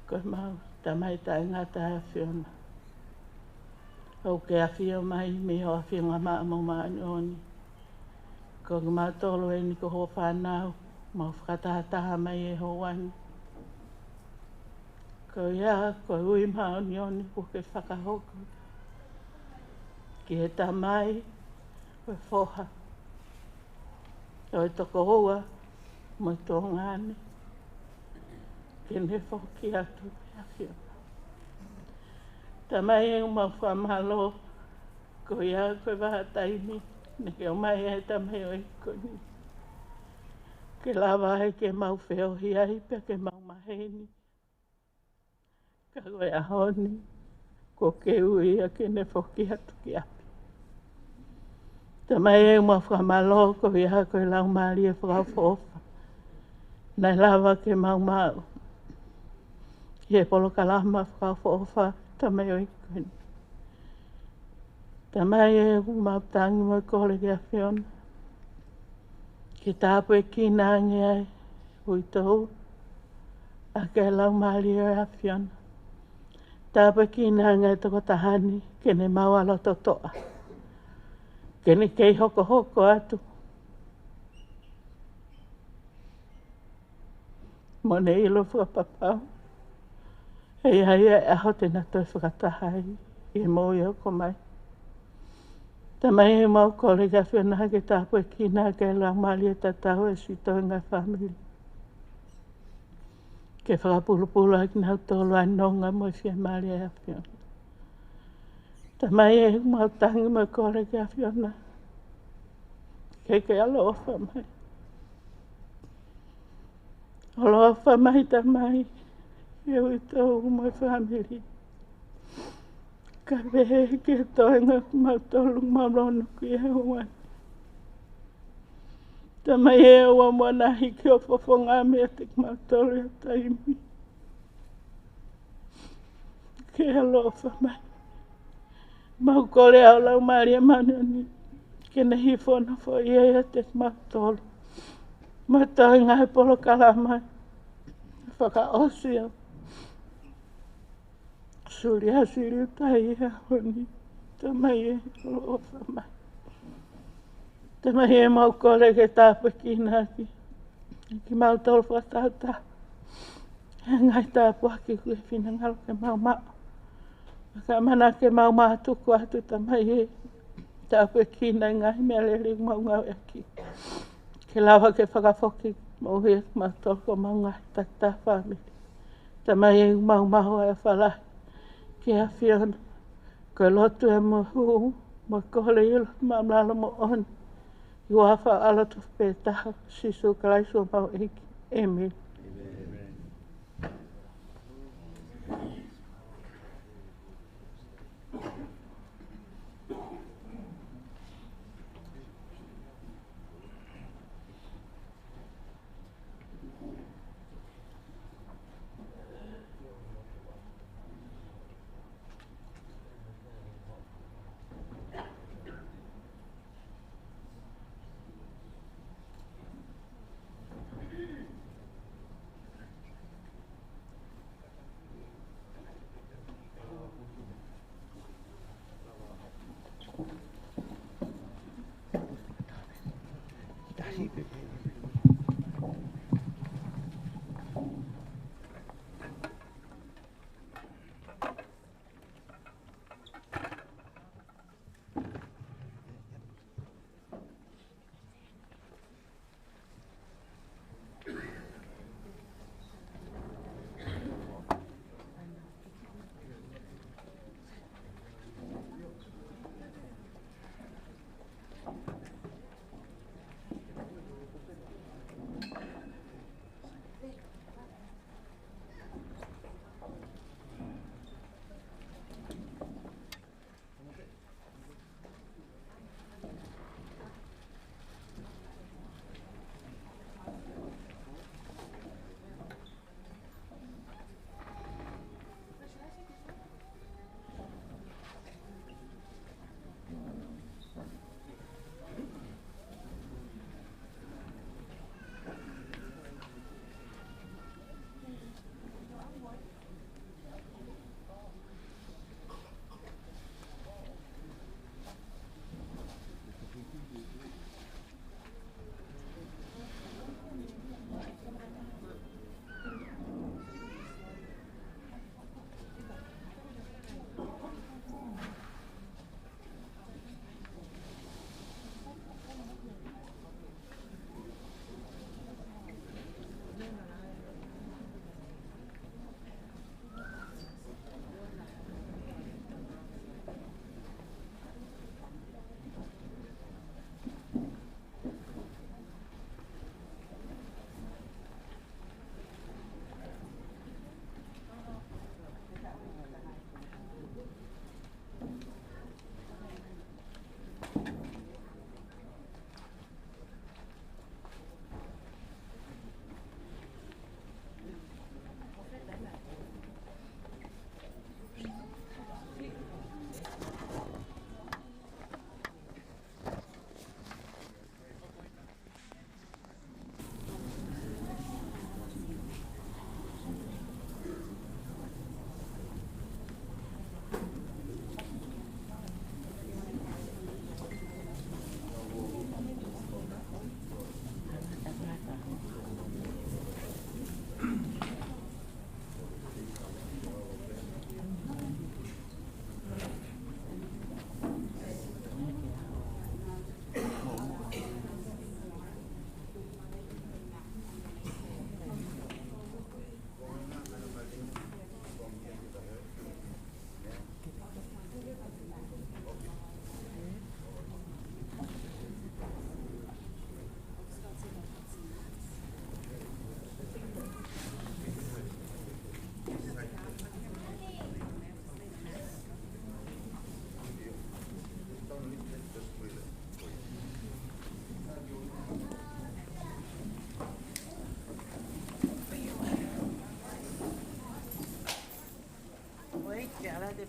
ko ʻemau Tamai taʻengata ʻa e ʻAfiona. ʻOku ke ʻafio mai mei ho ʻafio ngamaʻa mo māʻoniʻoni. Ko kimautolu eni ko hoʻo fānau, mau fakatahataha mai ʻi he houa ni. Ko ia, ko e ui māʻoniʻoni kuo ke fakahoko ki he tamai, ko e foha, ko e tokoua, mo e tuongaʻane, ke ne foki atu ki he ʻAfiona. Tamai ʻoku mau fakamālō, ko ia ko e vahaʻa taimi naʻa ke ʻomai ai e tamaioʻeiki ko eni, ke lava ai ke mau feohi ai pea ke mau maheni. Ka ko e ʻaho ni, kuo ke ui ia ke ne foki atu ki ʻapi. Tamai ʻoku mau fakamālō, ko ia ko e laumālie fakaʻofoʻofa naʻe lava ke mau maʻu ʻi he polokalama fakaʻofoʻofa tamaioʻeiki ko eni. Tamai ʻoku mau tangi mo kole ki he ʻAfiona ke tāpuekina ange ai uitou, ʻa e laumālie ʻo e ʻAfiona. Tāpuekina ange e tokotaha ni ke ne maʻu ʻa e loto toʻa, ke ne kei hokohoko atu mo ʻene ʻilo fakapapau ʻe ʻi ai e ʻaho te na toe fakataha ai ʻi he moʻui ʻoku ʻomai. Tamai ʻoku mau kole ki he ʻAfiona ke tāpuekina ange e laumālie tatau ʻo e siʻi toenga fāmili, ke fakapulupulu ʻa kinautolu ʻa e nonga mo e fiemālie ʻa e ʻAfiona. Tamai ʻoku mau tangi mo kole ki he ʻAfiona ke ke ʻaloʻofa mai. ʻAloʻofa mai Tamai ki he uitou mo e fāmili, kae pehē ki he toenga ʻo kimautolu ʻoku mau lonu ki he houa ni. Tamai ʻoua muʻa naʻa hiki hoʻo fofonga meiate kimautolu ʻi ha taimi. Ke ʻaloʻofa mai. Mau kole ʻa e Laumālie Māʻoniʻoni ke ne hifo ʻo nofoʻia ʻiate kimautolu. Mo e toenga ʻo e polokalama fakaʻosi ʻo e Suliasi Liutaia ʻo e ʻaho ni. Tamai ʻoku mau ʻaloʻofa mai. Tamai ʻoku mau kole ke tāpuekina ʻaki kimautolu fakatahataha ʻa e ngaahi tāpuaki ʻoku ke finangalo ke mau maʻu. Ka mana ke mau mātuku atu Tamai ʻoku tāpuekina e ngaahi meʻa lelei ʻoku mau ngāueʻaki ke lava ke fakafoki mo ʻuhi kimautolu ko homau ngaahi takitaha fāmili. Tamai ʻoku mau maʻu ʻa e ʻofa lahi ki he ʻAfiona. Ko e lotu ē mo e hū mo e kole ʻi he lotu māʻulalo moʻoni ʻi he huafa ʻo e ʻAlo tofu pē taha, Sīsū Kalaisi homau ʻEiki. ʻĒmeni.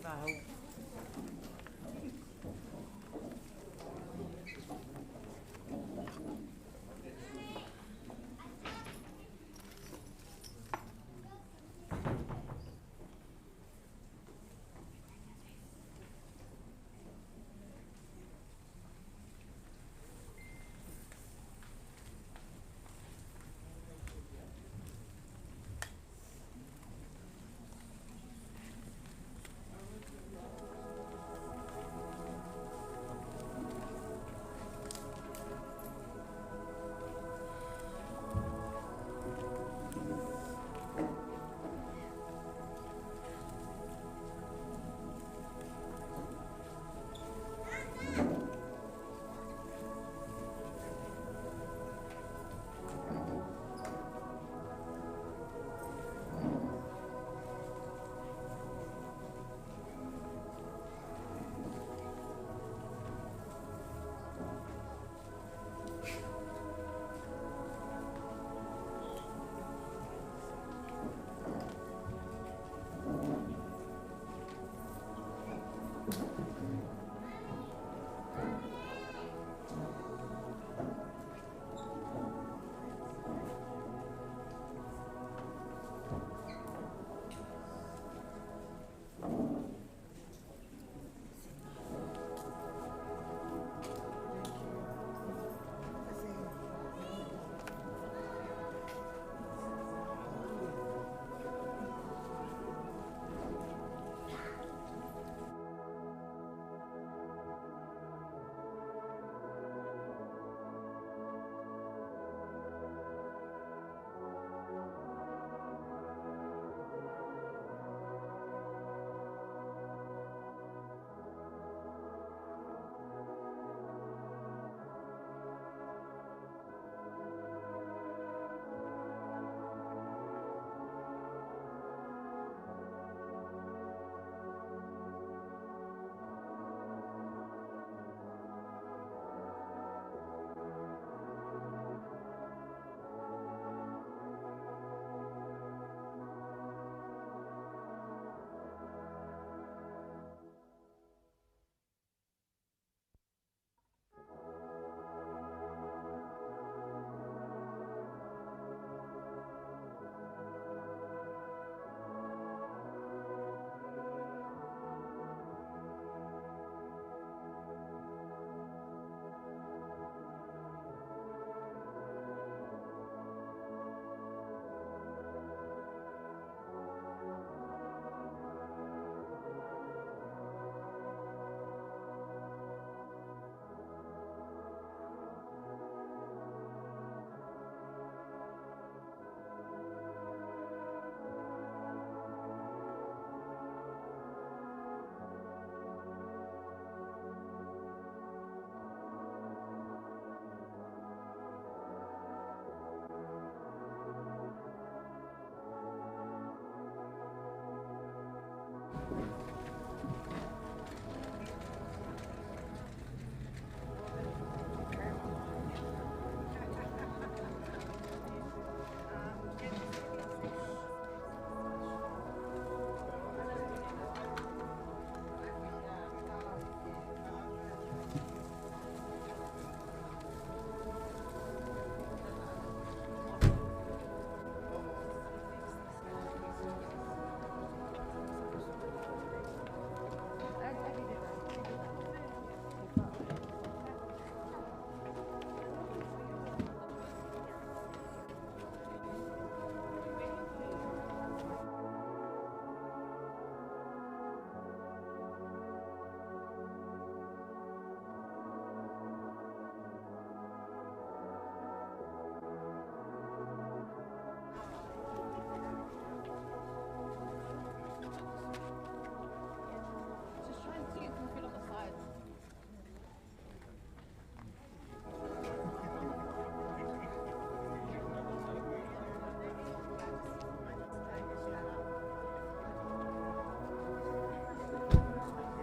Pau.